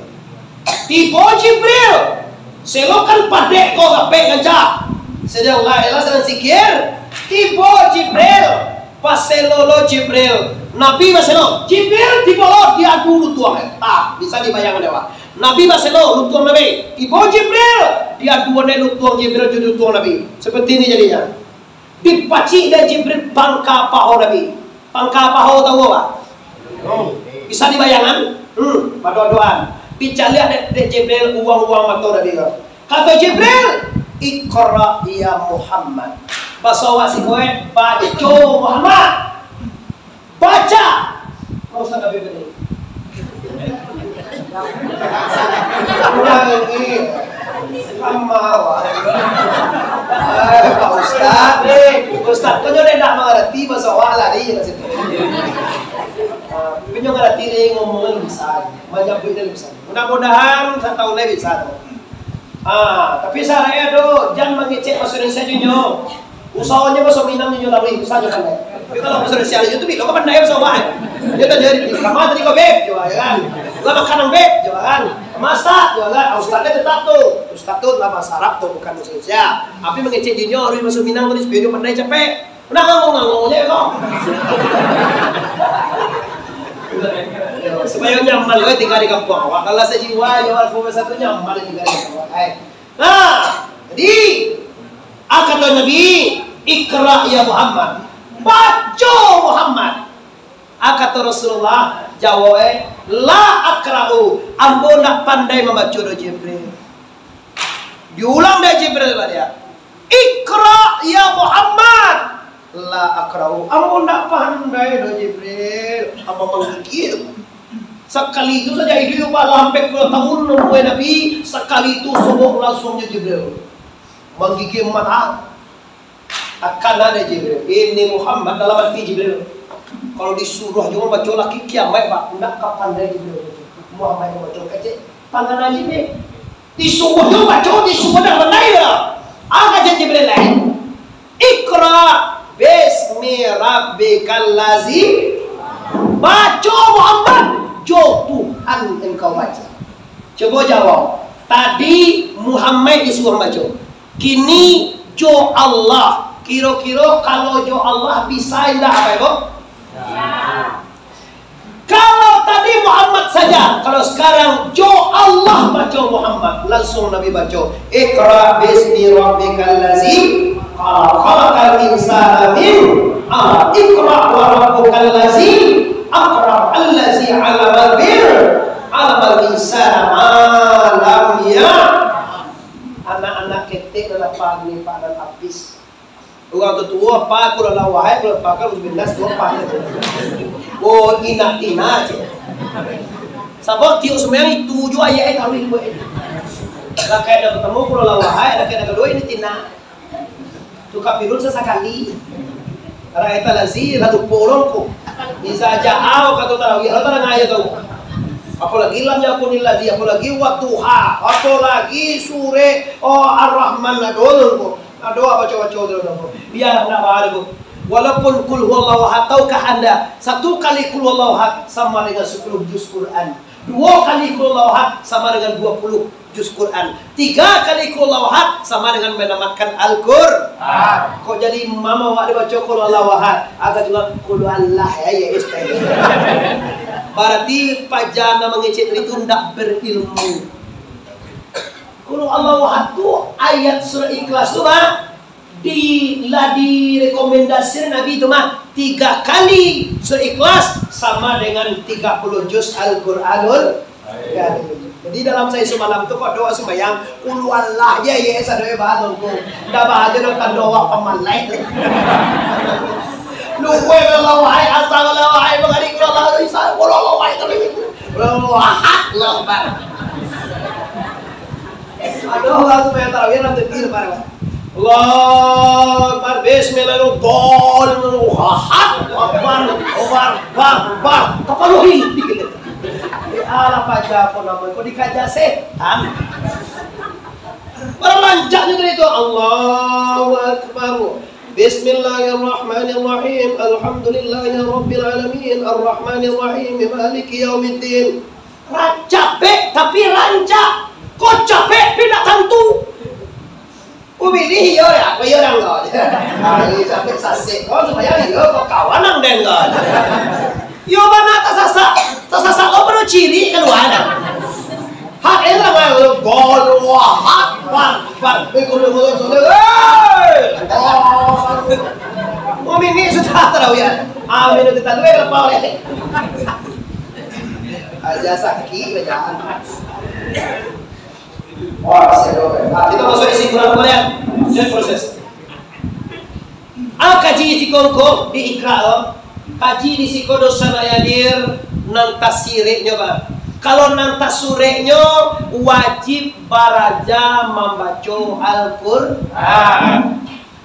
Tibo Jibril. Selo kan padek ko gapek gancah. Sedang lah, elah sedang zikir. Tibo Jibril. Paselo lo Jibril. Nabi baselo. Jibril tibo lo diadu lutuang. Ah, bisa dibayangkan dewa. Nabi baselo lutuang Nabi. Tibo Jibril. Diadu ane lutuang Jibril jo lutuang Nabi. Seperti ini jadinya. Dipacik dek Jibril pangka paho Nabi. Pangka paho tahu apa? Bisa dibayangkan? Hmm, padoan-doan. Dicaliak dek, dek Jibril uang-uang mato Nabi ko. Kato Jibril, "Iqra ya Muhammad." Baso awak siko, baco Muhammad. Baca. Kau usah kabeh bini. Urang ini sama awak. Eh, Pak Ustaz, Ustaz tu nyo dak mangarati baso awak lari ka situ. Ah, tapi nyo ngarati ni ngomongan bisa, manyabuik ni bisa. Mudah-mudahan satahun lai bisa tu. Ah, tapi syaratnyo tu, jan mangecek baso Indonesia jo nyo. Usaho nyo baso Minang jo nyo lalu, usaho nyo pandai. Tapi kalau baso Indonesia jo tu, bilo ka pandai baso awak. Dia tanya di kamar tadi kau, Beb, jo, ya kan? Lah makanan, Beb, jo, kan? Masak, jo, kan? Ah, ustaz dia tetap tu. Ustaz tu lah bahasa Arab tu, bukan baso Indonesia. Tapi mangecek jo nyo, harus baso Minang tadi, supaya nyo pandai capek. Nak ngangong-ngangong je kau. Supaya nyaman lo tinggal di kampuang awak. Kalau sajiwa, yo, Alfa Romeo satu nyaman tinggal di kampuang awak. Ai. Nah, jadi, ah, kato Nabi, "Iqra ya Muhammad." Baco Muhammad. Ah, kato Rasulullah, jawab, eh, "La aqra'u, ambo ndak pandai mambaco doh Jibril." Diulang dek Jibril baliak, "Iqra ya Muhammad." Akra'u, ambo ndak pandai doh Jibril, ambo manggigil. Sakali tu saja iduik, Pak, lah ampek puluah tahun nampuai Nabi, sakali tu sobok lansuang jo Jibril. Manggigil mata. Akan ado Jibril. Ini Muhammad dalam hati Jibril. Kalau disuruah juo baco lagi kiamaik, Pak, ndak ka pandai Jibril. Muhammad baco kecek, tangan Jibril. Disuruah juo baco, disuruah dah pandai lah. Aka Jibril lain. Iqra bismi rabbikal ladzi. Baco Muhammad, jo Tuhan engkau baco. Cubo jawab. Tadi Muhammad disuruah baco. Kini jo Allah. Kiro-kiro kalau jo Allah bisa indak, Bapak Ibu? Kalau tadi Muhammad saja, kalau sekarang jo Allah baco Muhammad, langsung Nabi baco, "Iqra bismi rabbikal ladzi khalaq, khalaqal insana min 'alaq, iqra wa rabbukal ladzi akram, alladzi 'allama bil 'alamal insana ma lam ya." Anak-anak ketek nan apa ni, Pak, nan habis. Urang tuo-tuo apa, kul huwallahu ahad, kul huwallahu ahad, kul huwallahu ahad, tu apa? Oh, indak tina je. Sabab tiok sumbayang itu juo ayat taruih buek. Rakaat nan partamo kul huwallahu ahad, rakaat nan kaduo indak tina. Tu kafirun sasakali. Rakaat ladzi, lalu polong ko. Iza ja'a, kato tarawih, kato tadanga aja tu. Apolai lam yakunil ladzi, apolai wadduha, apolai surah, oh, Ar-Rahman, ado tu ko. Ado baco-baco tu, tu. Biar ndak bahaya tu. Walaupun kul huwallahu ahad, tahukah anda, satu kali kul huwallahu ahad sama dengan sepuluh juz Quran. Dua kali kul huwallahu ahad sama dengan dua puluh juz Quran. Tiga kali kul huwallahu ahad sama dengan menamatkan Al-Qur-, Quran. Kok jadi imam awak dibaco kul huwallahu ahad? Agak juga kul huwallah ya, ya, ustaz. Berarti paja nan mangecek tadi tu ndak berilmu. Kul huwallahu ahad tu ayat surah Ikhlas tu, Pak. Di, lah direkomendasikan Nabi tu mah, tiga kali surah Ikhlas sama dengan tiga puluh juz Al-Quranul Karim. Jadi dalam sahari samalam tu, kok doa sumbayang, kul huwallah je, ye, sadoe bahan tu. Dah bahan je, dah tando awak pamalai tu. Lupa Allah, wahai, astagfirullah, wahai, mengari, kul huwallah, isa, kul huwallah, wahai, tapi, Allahu Akbar. Aduh, langsung yang tarawih, nanti di depan, Pak. Allahu Akbar, bismillahirrahmanirrahim. Allahu Akbar, Akbar, Akbar, Akbar. Kapaluhi. Ya Allah, paja ko namo ko dikaja setan. Baralancaknyo tadi tu, Allahu Akbar. Bismillahirrahmanirrahim. Alhamdulillahirabbil alamin. Arrahmanirrahim. Maliki yaumiddin. Ra-, capek, tapi rancak. Kok capek, tapi ndak tantu. Umilih iyo, ya, apa iyo, dang, kau? Ah, ini capek sasek. Kau supaya iyo, kau kawan, dang, den, kau. Iyo, bana tasasak. Tasasak, kau baru ciri kalua, dang. Hak, eh, lah, gol, wah, hak, bar, bar. Eh, gol, gol, gol, gol. Hei! Gol. Umilih sudah tarawih, ya. Amin, kita dua, lapau, ya. Aja sakit, bacaan. Wah, saya doakan. Nah, kita masuk isi Quran kembali, ya. Saya proses. Ah, kaji di siko ko, di Iqra, oh. Kaji di siko dosa nak hadir, nan tasireknyo, Bang. Kalau nan tasureknyo, wajib baraja mambaco Al-Quran.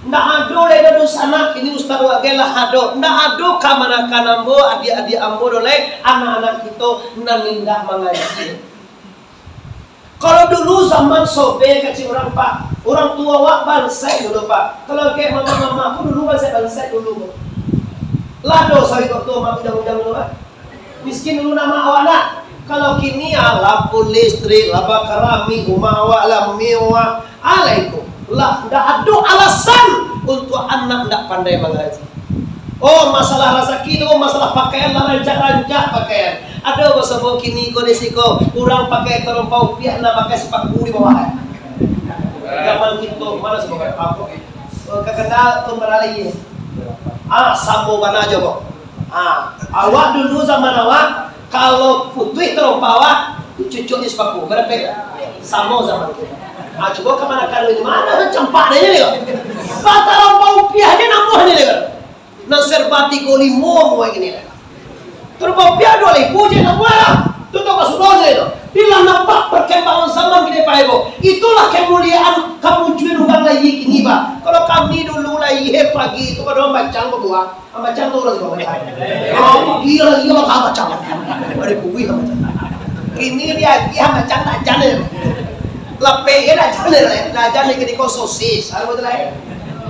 Ndak ado lai dosa nak, ini Ustaz Wak Gel lah ado. Ndak ado kamanakan ambo, adiak-adiak ambo do lai, anak-anak kito nan indak mangaji. Kalau dulu zaman sobek kecik urang, Pak, urang tuo awak bansaik dulu, Pak. Kalau kek mama-mama aku dulu bansaik-bansaik dulu, Pak. Lah do sawit waktu amak ujang-ujang dulu, Pak. Miskin dulu nama awak nak. Kalau kini, ah, lampu listrik, lah bakarami, rumah awak lah mewah. Alaikum. Lah, ndak ado alasan untuk anak ndak pandai mangaji. Oh, masalah rasaki tu, masalah pakaian lah rancak-rancak pakaian. Ado basamo kini ko di siko, urang pakai tarompa upiah, nan pakai sipaku di bawah. Zaman kito, mana sih, apo? Oh, kakanda tu baralih. Ah, samo bana jo, Bang. Ah, awak dulu zaman awak, kalau putuih tarompa awak, cucuk di sipaku. Barapo? Samo zaman tu. Ah, cubo kamanakan di mana campak dia ni, dia. Tarompa upiah dia namuah dia, dia. Tigo limo mulai kini lah. Terus bapiah dua ribu je nak mulai lah. Tu tau ka sudah je tu. Bila nampak perkembangan zaman kini, Pak Ibu. Itulah kemuliaan kamujuan urang lai kini, Pak. Kalau kami dulu lai pagi tu, kadang bacang babuah. Bacang tu urang suka bacang. Kalau pagi lai, kalau ka bacang. Ada kuih ka bacang. Kini dia agiah bacang tak jan. Lapeh je dah jan deh, dah jan deh kini ko sosis, apo tu lai?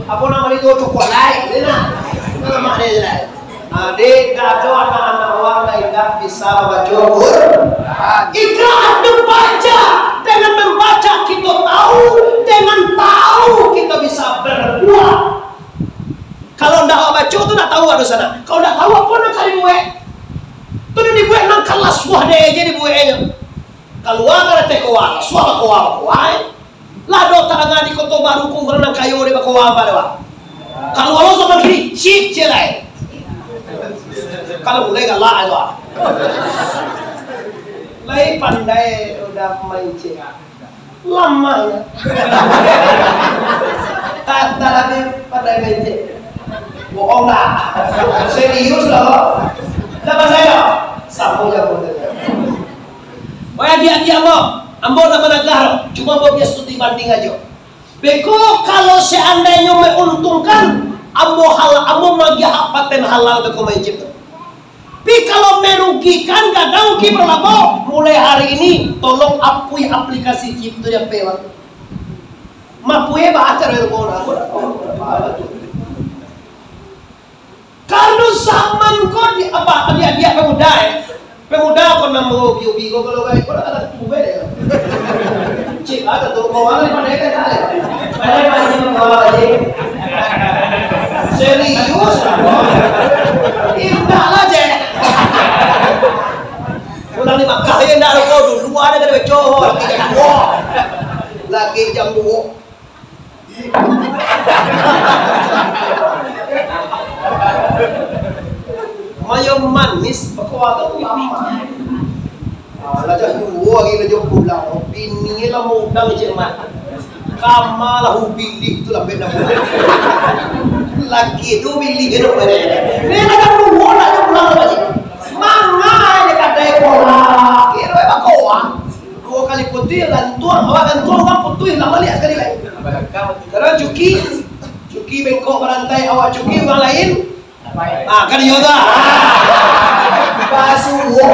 Apo namo itu, cokolai, itu nah. Nama dia je lai. Ah, dek, dak ado anak-anak urang nan indak bisa mambaco Al-Quran. Ikrah ado baca. Dengan membaca kito tahu, dengan tahu kito bisa berbuat. Kalau ndak awak baco tu ndak tahu ado sana. Kalau ndak tahu apo nan ka dibuek? Tu nan dibuek nan kalas wah deh je dibueknyo. Kalua ka dateh kowa, suah bakowa, bakowa, eh. Lah do tadanga di Koto Baru ko urang nan kayo dek bakowa ampek dek wak. Kalua lo zaman kini, cip je lai. Kalau mulai galak tu ah. Lai pandai udah main cip. Lamah. Kata lagi pandai main cip. Bohong lah. Serius lah lo. Dah pandai lo. Samo jago tu. Wahai adiak-adiak ambo, ambo ndak managah doh, cuma ambo biaso studi banding ajo. Beko kalau seandainyo mauntungkan, ambo hal-, ambo magiah hak paten halal beko main cip tu. Tapi kalau merugikan, gadang ki balabo, mulai hari ini tolong apui aplikasi cip tu di P L. Mapui baca dari bola. Karano zaman ko di, apo, adiak-adiak pemuda, eh. Pemuda ko nan maubi-ubi ko, kalau baik ko, ado tubuah deh. Cik, ado tu, bawa lagi pandai kan, ado. Pandai pandai bawa lagi. Serius, indak lah, Cik. Pulang di Makkah, ya, indak rokok dulu, ado kada baco, lagi jam duo. Lagi jam duo. Mayo manis, bakuah tu lama. Ah, lah jam duo hari lah jam pulang. Bini lah mudang je, Mat. Kama lah ubilih tu lah beda. Laki tu ubilih je tu. Ni lah jam duo lah jam pulang lah, Pak Ji. Manga je kadai kolak. Kiro bakuah. Duo kali putuih, gantuang, awak gantuang, urang putuih, ulang baliak sakali lai. Karano cuki, cuki bengkok barantai, awak cuki urang lain. Ah, kan iyo tu. Ah. Basuo.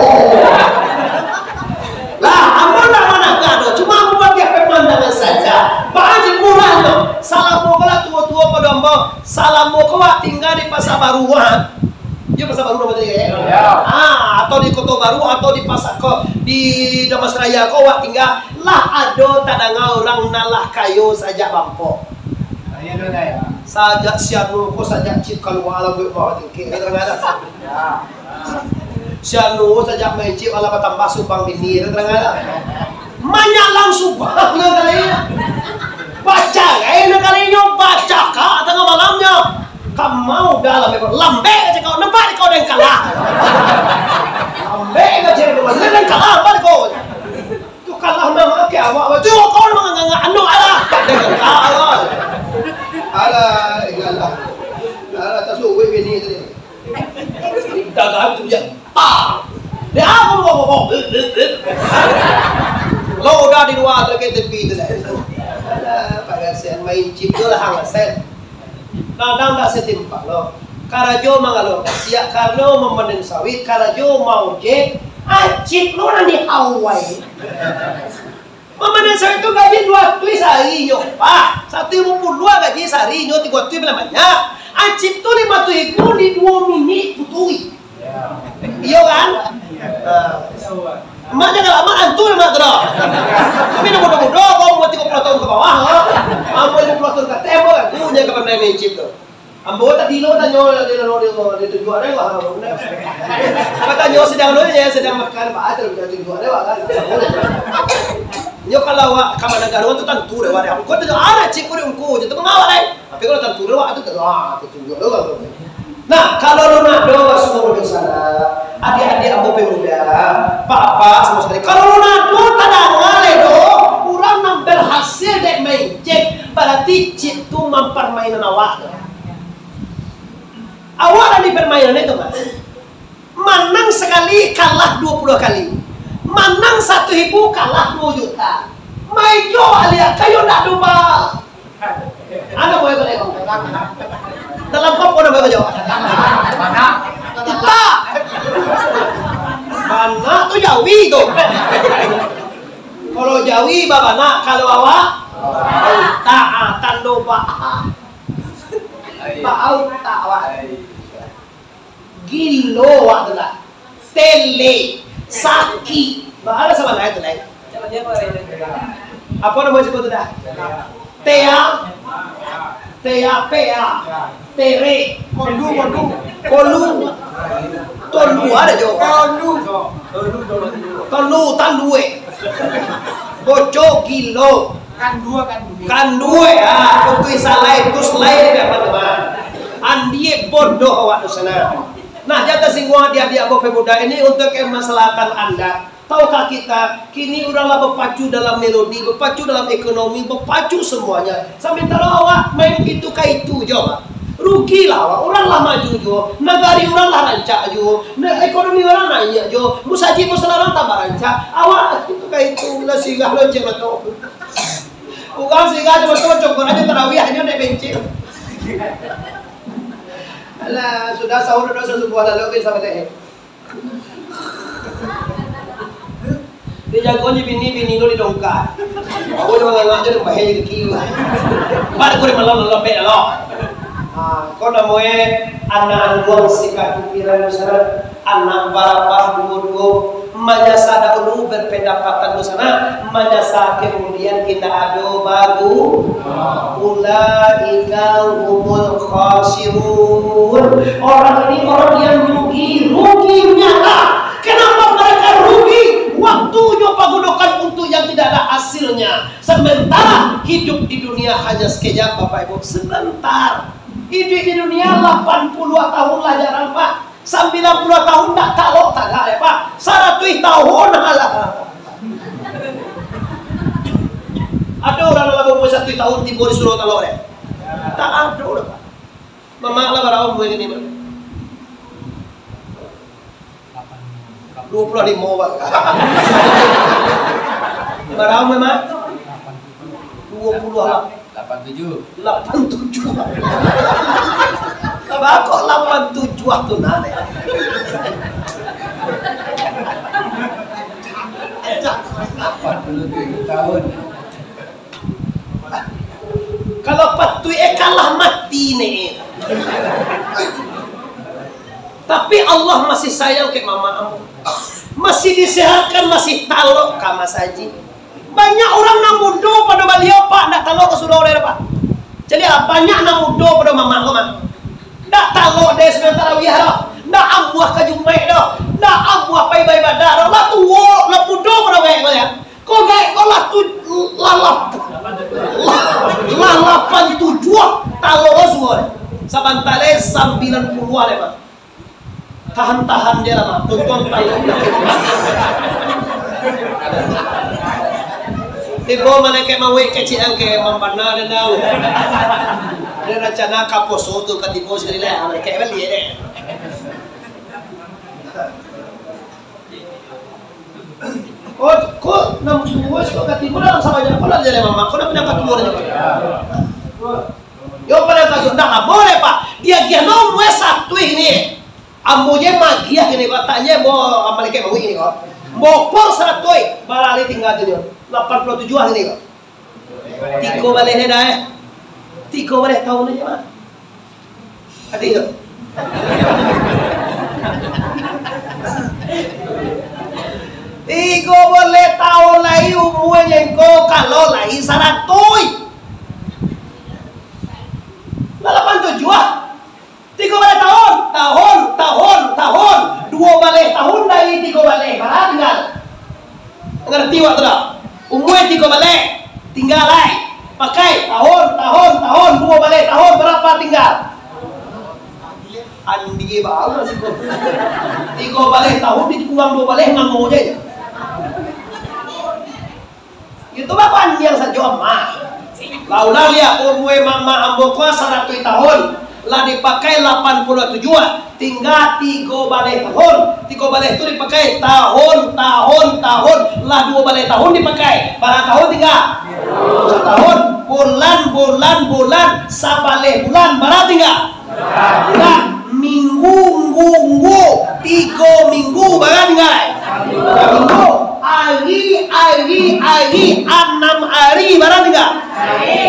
Lah, ambo ndak managah doh, cuma ambo bagiah pemandangan saja. Baa cik murah tu. Salamo ko lah tuo-tuo pado ambo, salamo ko awak tingga di Pasar Baru, ha. Iyo, Pasar Baru namo tadi, eh? Iyo. Ah, atau di Koto Baru, atau di Pasar ko, di Dharmasraya ko, awak tingga, lah ado tadanga urang nan lah kayo sajak bampok. Kayo tu, Dai. Sajak si anu ko, sajak cip kalua lah buek bawah tingkek, kan tadanga dah. Yo. Si anu sajak main cip, alah batambah subang bini, kan tadanga dah. Manyalang subang nyo kalinyo. Bacarai nyo kalinyo, bacakak tangah malamnyo. Kamau dah lambek, lambek aja kau, nampak kau dengkalah. Lambek aja kau, dengkalah, nampak kau. Tu kalah mangakeh awak, tu kau mangangak anu alah. Dengkalah. Alah, iyalah. Alah, tasubuik bini tadi. Dagang tu je. Ah! Dia apa, apa, apa, apa? Lo udah di lua tu, ke tepi tu lah. Alah, pagasek main cip tu lah, hang sen. Kadang dak satimpal lo. Karajo mangalo, siak karano mamanen sawit, karajo maojek, acik lo nan di Hawaii. Mamanen sawit tu gaji duo ratuih sahari nyo, Pak. Satu ribu puluah gaji sahari nyo, tigo ratuih paling banyak. Acik tu limo ratuih ribu di duo minik putuih. Iyo kan? Mak jangan lamo antu mak tu doh. Tapi dah mudo-mudo, kau umur tigo puluah tahun ke bawah, ha? Ambo limo puluah tahun ke ateh, ambo ragu nyo ka pandai main cip tu. Ambo tadi lo tanyo, di, di, di, di tunjuak deh, wah. Katanyo sadang lo, yo, sadang makan, Pak, tu, tunjuak deh, wah, kan. Nyo kalau awak ka managah tu tantu deh, wah, deh. Kau tu ado cip ko di ungku, je tu mangawak, deh. Tapi kalau tantu deh, wah, tu, wah, tu tunjuak deh, wah. Nah, kalau lo nado, wah, suruh di sana, adik-adik ambo pemuda, bapak-bapak, semua sekali. Kalau lo nado, tadanga le doh, urang nan berhasil dek main cip, berarti cip tu mamparmainan awak tu. Awak lah di permainan itu, Pak. Manang sakali, kalah duo puluah kali. Manang satu ribu, kalah duo juta. Maijo alia kayo ndak do ba. Anu, boleh, boleh. Dalam kopo dah boleh jawab. Kita. Banak tu jawi tu. Kalau jawi babanak, kalau awak, tak, ah, tando ba. Ba au tak awak. Gilo awak tu lah. Tele, sakik. Ba, ado sabana itu lain. Apo namo disebut tu dah? Tea, tea, pea, tere, kolu, kolu, kolu, tolu, ado jo. Tolu, tolu, eh. Boco, gilo. Kandua, kandua. Kandua, ah, betul, salai, tu salai dia, teman-teman. Andie bodoh awak tu sana. Nah, jadi singgung dia, dia bapak pemuda ini untuk kemaslahatan anda. Tahukah kita, kini urang lah bapacu dalam melodi, bapacu dalam ekonomi, bapacu semuanya. Sementara awak main itu ka itu jo, Pak. Rugilah awak, urang lah maju jo, nagari urang lah rancak jo, na-, ekonomi urang naiak jo, musajik musala urang tambah rancak. Awak itu ka itu, lah sirah lonceng lah tu. Urang sirah jo, betul, cokor aja tarawih, aja naik bencin. Alah, sudah sahur, sudah subuh, lalu ke sama deh. Dijago ni bini, bini tu didongka. Aku cuma ngangak je, bahaya je kaki. Bar aku di malam lelembek lo. Ha, kau namanya anak anduang sikap pikiran besar, anak barabah duo-duo, manyasa dahulu berpendapatan tu sana, manyasa kemudian indak ado bagu. Ulaika humul khasirun. Orang ini orang yang rugi, rugi nyata. Kenapa mereka rugi? Waktunyo pagunokan untuk yang tidak ada hasilnya. Sementara hidup di dunia hanya sekejap, Bapak Ibu, sebentar. Hidup di dunia lapan puluah tahun lah jarang, Pak. Sambilan puluah tahun ndak talok tagak, ya, Pak. Saratuih tahun alah. Ado urang dalam umur saratuih tahun tibo disuruah talok, deh? Tak ado doh, Pak. Mamak lah bara umur ini, Pak? Duo puluah limo, Pak. Bara umur, Mak? Duo puluah lah. Lapan tujuh. Lapan tujuah. Kabako lapan tujuah tu nah, deh? Lapan puluah tujuh tahun. Kalau patuik, eh, kalah mati ni. Tapi Allah masih sayang ka mamak ambo. Masih disehatkan, masih talok ka masajik. Banyak urang nan mudo pado baliau, Pak, ndak talok ka surau deh, Pak. Jadi, ah, banyak nan mudo pado mamak ko, Mak. Ndak talok deh sumbayang tarawih doh. Ndak amuah ka Jumaik doh. Ndak amuah pai baibadah doh. Lah tuo, lah mudo pado gaek ko, ya. Ko gaek ko lah tu, lah, lah, lah, lah lapan tujuah talok suo. Sabanta lai sambilan puluah lai, Mak. Tahan-tahan je lah, Mak. Tuntuang tahan. Tibo malaikat mauik kecek angke mambana dendam. Ada rencana ka poso tu ka tibo sakali lai, malaikat baliak deh. Oh, ko nan tuo, ko ka tibo dalam sabanyak ko lah jadi mamak, ko nan pindah ka tuo ni. Yo, pindah ka tuo, ndak boleh, Pak. Diagiah nomor satu ini. Ambo je magiah ini, Pak, tanya bo malaikat mauik ini ko. Bopor saratuih, baralih tingga tu nyo. Lapan puluah tujuah ini ko. Tigo baleh dah, eh. Tigo baleh tahun aja, Mak. Ati tu. Tigo baleh tahun lai umuanyo ko, kalau lai saratuih. Lah lapan tujuah. Tigo baleh tahun, tahun, tahun, tahun. Duo baleh tahun dari tigo baleh, bara tingga? Ngarati awak tu dak? Umua tigo baleh, tingga lai. Pakai tahun, tahun, tahun, duo baleh tahun, bara tingga? Andie baru lah siko. Tigo baleh tahun dikurang duo baleh, mango je. Itu babanding sajo, Mak. Lah ulang liak, umua mamak ambo ko saratuih tahun. Lah dipakai lapan puluah tujuah, tingga tigo baleh tahun. Tigo baleh tu dipakai tahun, tahun, tahun. Lah duo baleh tahun dipakai. Bara tahun tingga? Satahun. Bulan, bulan, bulan. Sabaleh bulan. Bara tingga? Bulan. Minggu, nggu, nggu. Tigo minggu. Bara tingga? Tigo minggu. Ari, ari, ari. Anam ari. Bara tingga?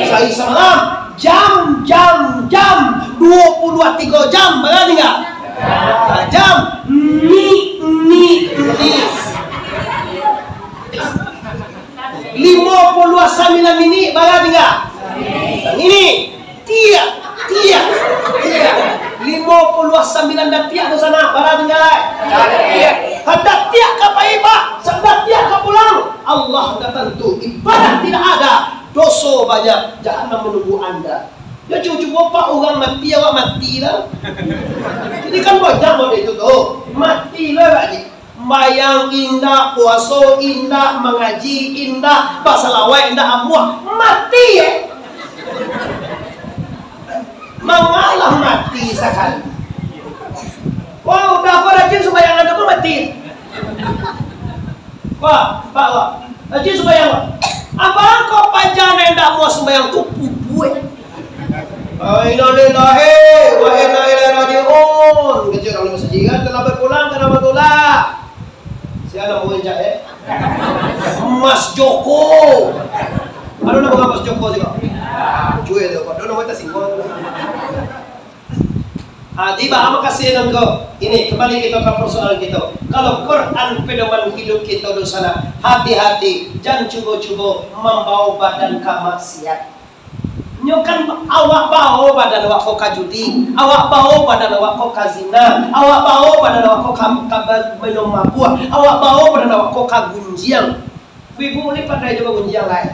Sahari samalam. Jam, jam, jam, duo puluah tigo jam, bara tingga? Sajam, ni, ni, ni. Limo puluah sambilan minik, bara tingga? Ini, tiak, tiak, tiak. Limo puluah sambilan datiak tu sana, bara tingga? Datiak. Sadatiak ka pai, Pak, sadatiak ka pulang. Allah dah tantu, ibadah tidak ada, doso banyak, jahanam menunggu anda. Yo, cubo-cubo, Pak, urang mati, awak mati lah. Jadi kan banyak model itu tu. Mati lah, Pak Haji. Sumbayang indak, puaso indak, mangaji indak, basalawat indak amuah. Mati, yo. Mangalah mati sakali. Wah, udah kau rajin sumbayang ado pun mati. Wah, Pak, wah. Rajin sumbayang, wah. Abang kau paja nan indak amuah sumbayang tu pupuih. Ah, innalillahi wa inna ilaihi raji'un. Kecil dalam masjid kan, terlambat pulang, terlambat pulang. Siapa nama orang cak, eh? Mas Joko. Ada nama Mas Joko juga? Cuy, tu, kau nama tersinggung. Ah, tibo, makasih nangko. Ini, kembali kita ke persoalan kita. Kalau Quran pedoman hidup kita di sana, hati-hati, jan cubo-cubo mambawa badan ka maksiat. Nyo kan awak bawa badan awak ko ka judi, awak bawa badan awak ko ka zina, awak bawa badan awak ko ka, ka ba-, minum mabuah, awak bawa badan awak ko ka gunjiang. Ibu ni pandai juo gunjiang lai.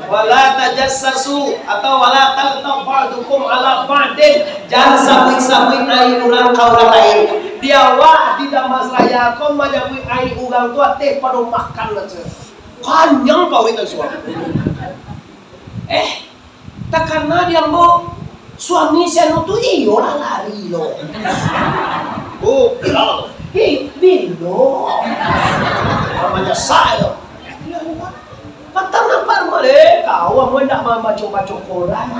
Wala tajassasu atau wala taghtab ba'dukum ala ba'din. Jan sabuik-sabuik aib urang ka urang lain. Di awak di Damas Raya ko manyabuik aib urang tu ateh pado makan aja. Kanyang paruik nan suah. Eh, takana di ambo, suami si anu tu iyolah lari lo. Oh, bilo. Hei, bilo. Namanya saya. Patang nampak rumah deh, kau amun ndak mambaco-baco koran.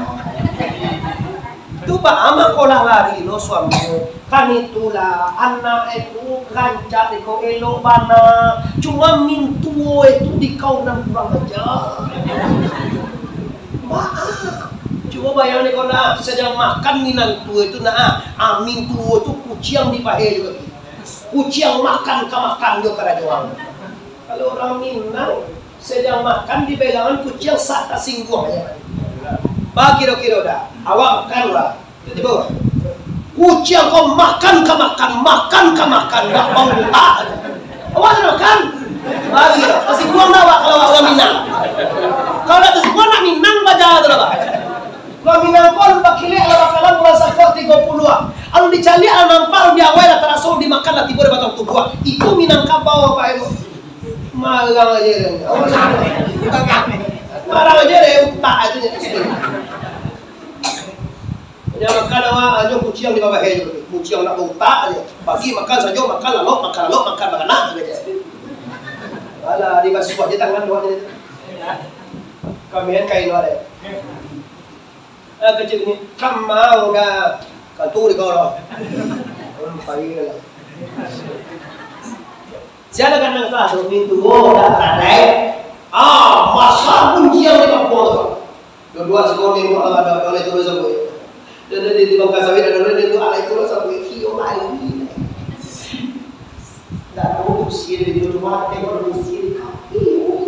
Tu baa mangko lah lari lo suaminyo. Kan itulah, anak itu rancak iko elok bana. Cuma mintuo itu di kau nan kurang aja. Baa. Cubo bayang dek kau nak, sadang makan minantu itu nak, ah, mintuo tu kuciang di pahe juo. Kuciang makan ka makan jo karajo urang. Kalau urang Minang, sadang makan di belangan kuciang sa tasingguang aja. Bakiro-kiro dah, awak makan lah. Tibo-tibo, kuciang ko makan ka makan, makan ka makan, ndak bau utak. Awak ndak makan? Bagi lah. Tasingguang dah awak kalau awak urang Minang. Kalau ndak tasingguang, ndak Minang baja tu lah, Pak. Urang Minang ko alun bakilek lah bakalam urang sakok tigo puluah. Alun dicaliak lah nampak, alun diawai lah taraso, dimakan lah tibo di batang tubuah. Itu Minangkabau, Pak, itu. Marang aja deh. Marang aja deh, utak aja deh. Jan makan awak, anyo kuciang di bawah aja. Kuciang nak bautak aja. Pagi makan sajo, makan lalok, makan lalok, makan baranak aja. Alah, dibasuah aja tangan awak ni. Kamian kain awak deh. Ah, kecil ni, kamau dah. Kantu di kau lah. Hmm, pai lah. Siapa kan nang satu pintu, oh, dah tadai. Ah, masa kuncian di kampung tu. Dua-dua sekolah minggu, ah, ada, ada, ada, terus sampai. Dan ada di, di bangka sawit, ada, ada, ada, ada, terus sampai. Iyo, pai. Ndak tahu usia dia di rumah, tengok usia di kaki.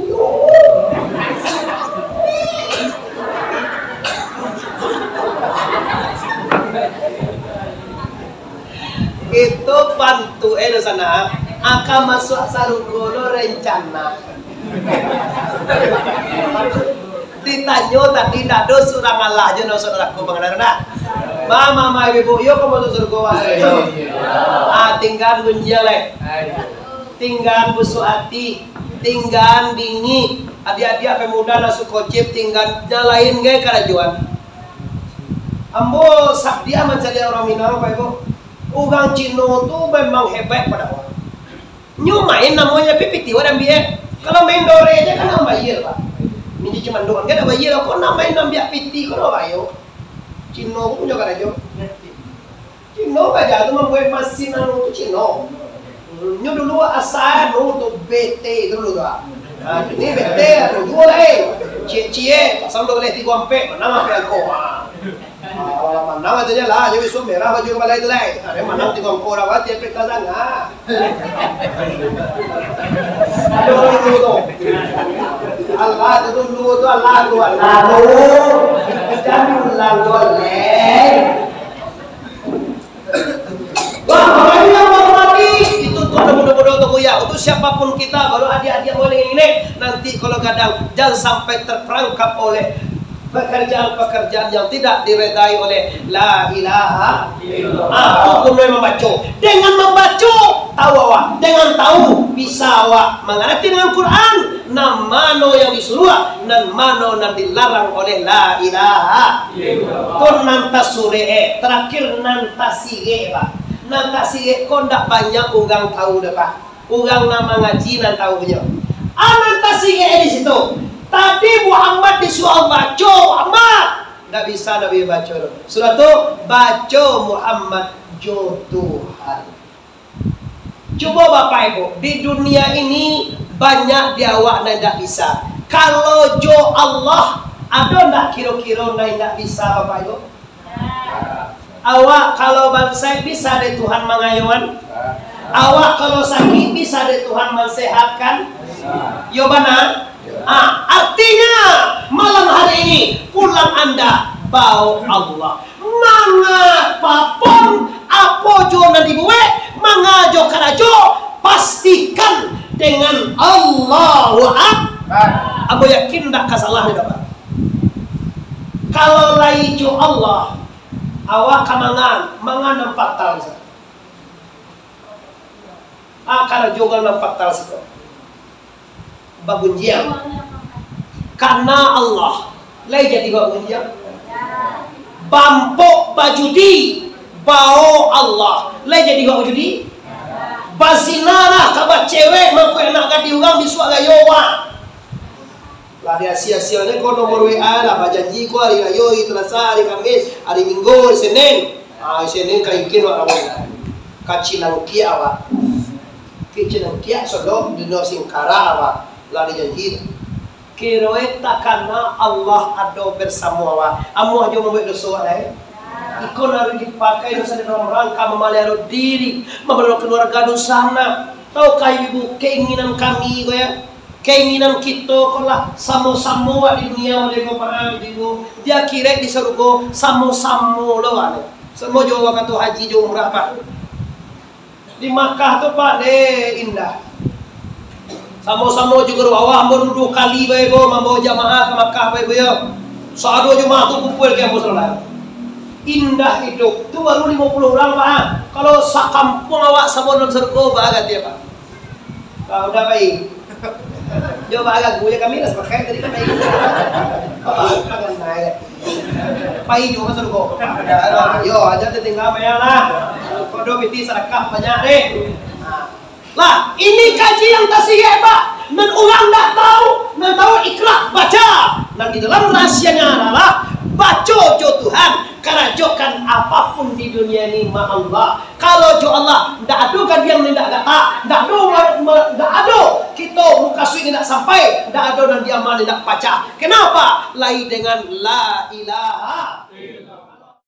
Iyo. Itu bantu, eh, di sana. Akan masuk sarugo lo rencana. Ditanyo tadi, ndak ado surang alah je, no, saudaraku, bang, dah. Ma, ma, ma, ibu, yo, ka masuk sarugo, wah, sayo. Ah, tingga gunjiang, leh. Tingga busuk ati, tingga bingik. Adiak-adiak pemuda nan suko chip, tingga nan lain gai karajoan. Ambo sadiah mancaliak urang Minang, Bapak Ibu. Urang Cino tu memang hebat pado awak. Nyo main namonyo, tapi pitih awak diambiak. Kalau main dore se kan awak bayia, Pak. Main cicimanduan kan awak bayia, kok nak main ambiak pitih, kok awak bayia. Cino ko punyo karajo. Cino karajo tu mambuek masin anu tu Cino. Nyo dulu asa anu tu B T tu dulu tu. Ha, kini B T anu juo lai. Ciek-ciek, pasang duo baleh tigo ampek, manang ampek angko. Ha. Ah, manang katonyo lah, jadi bisuak merah baju kapalo tu lai. Ado manang tigo angko dah, wati ampek tasanga. Aduh, dulu tu. Alah tu dulu tu, alah tu, alah tu. Jangan diulang tu, leh. Wah, Bapak Ibu yang menghormati, itu tu ada bodoh-bodoh tu, Buya. Untuk siapapun kita, kalau adiak-adiak boleh ini, nanti kalau gadang, jangan sampai terperangkap oleh pekerjaan-pekerjaan yang tidak diredai oleh la ilaha illallah. Ah, tu gunonyo mambaco. Dengan mambaco, tahu awak. Dengan tahu, bisa awak mangarati dengan Quran, nan mano yang disuruah, nan mano nan dilarang oleh la ilaha illallah. Tu nan tasurek, eh. Terakhir nan tasirek, Pak. Nan tasirek ko ndak banyak urang tahu doh, Pak. Urang nan mangaji nan tahunyo. Ah, nan tasirek di situ. Tadi Muhammad disuruah baco, Muhammad. Ndak bisa Nabi baco tu. Sudah tu, baco Muhammad jo Tuhan. Cubo Bapak Ibu, di dunia ini banyak di awak nan indak bisa. Kalau jo Allah, ado ndak kiro-kiro nan indak bisa, Bapak Ibu? Awak kalau bansaik bisa dek Tuhan mangayoan? Awak kalau sakik bisa dek Tuhan mansehatkan? Yo bana? Ah, artinya malam hari ini pulang anda bao Allah. Mangapapun apo juo nan dibuek, manga jo karajo, pastikan dengan Allahu Akbar. Ambo yakin ndak ka salah ni, Bapak. Kalau lai jo Allah, awak ka mangan, mangan nan fatal sajo. Ah, karajo nan fatal sajo. Bagunjiang. Karena Allah, lai jadi bagunjiang. Bampok bajudi, bao Allah, lai jadi bajudi. Bazina lah ka bacewek, mangko anak gadih urang bisuak rayo, wah. Lah di asia-asianyo ko nomor W A lah, bajanji ko hari rayo, hari Selasa, hari Kamis, hari Minggu, hari Senin. Ah, hari Senin ka ingkin awak rawo. Ka cilangkiak awak. Ka cilangkiak sodok dino singkara awak. Lah dijanji. Kiroe takana Allah ado bersamo awak. Amuah jo mambuek doso awak lai. Iko nan harus dipakai doso dalam rangka mamaliharo diri, mamaliharo keluarga, doso anak. Tahukah ibu keinginan kami ko ya? Keinginan kito ko lah samo-samo wak di dunia, oleh ko, Pak, di, di akhirat, di sarugo, samo-samo lo wak. Samo jo wak kato haji jo umrah, Pak. Di Makkah tu, Pak, deh, indah. Samo-samo jo guru awak, ambo duo kali bae ko, mambawa jamaah ka Makkah bae ko, yo. Sado jamaah tu kumpul ka ambo salah. Indah iduik. Tu baru limo puluah urang, Pak. Kalau sakampuang awak samo dalam sarugo, Pak, kata, Pak. Ah, udah, pai. Yo, Pak, agak gue kami lah sepakai tadi kan, pai. Apa, apa kan naik? Pai juga masuk kok. Yo, aja tertinggal banyak lah. Kok dua piti sedekah banyak deh. Nah. Lah, ini kaji yang tasirek, Pak. Nan urang ndak tahu, nan tahu ikhlas baca. Nan di dalam rahasianya adalah baco jo Tuhan, karajokan apapun di dunia ini ma Allah. Kalau jo Allah, ndak ado gadiang nan ndak gatak, ndak ado ma-, ma-, ndak ado kito mukasuik nan ndak sampai, ndak ado nan diamal nan ndak pacah. Kenapa? Lai dengan la ilaha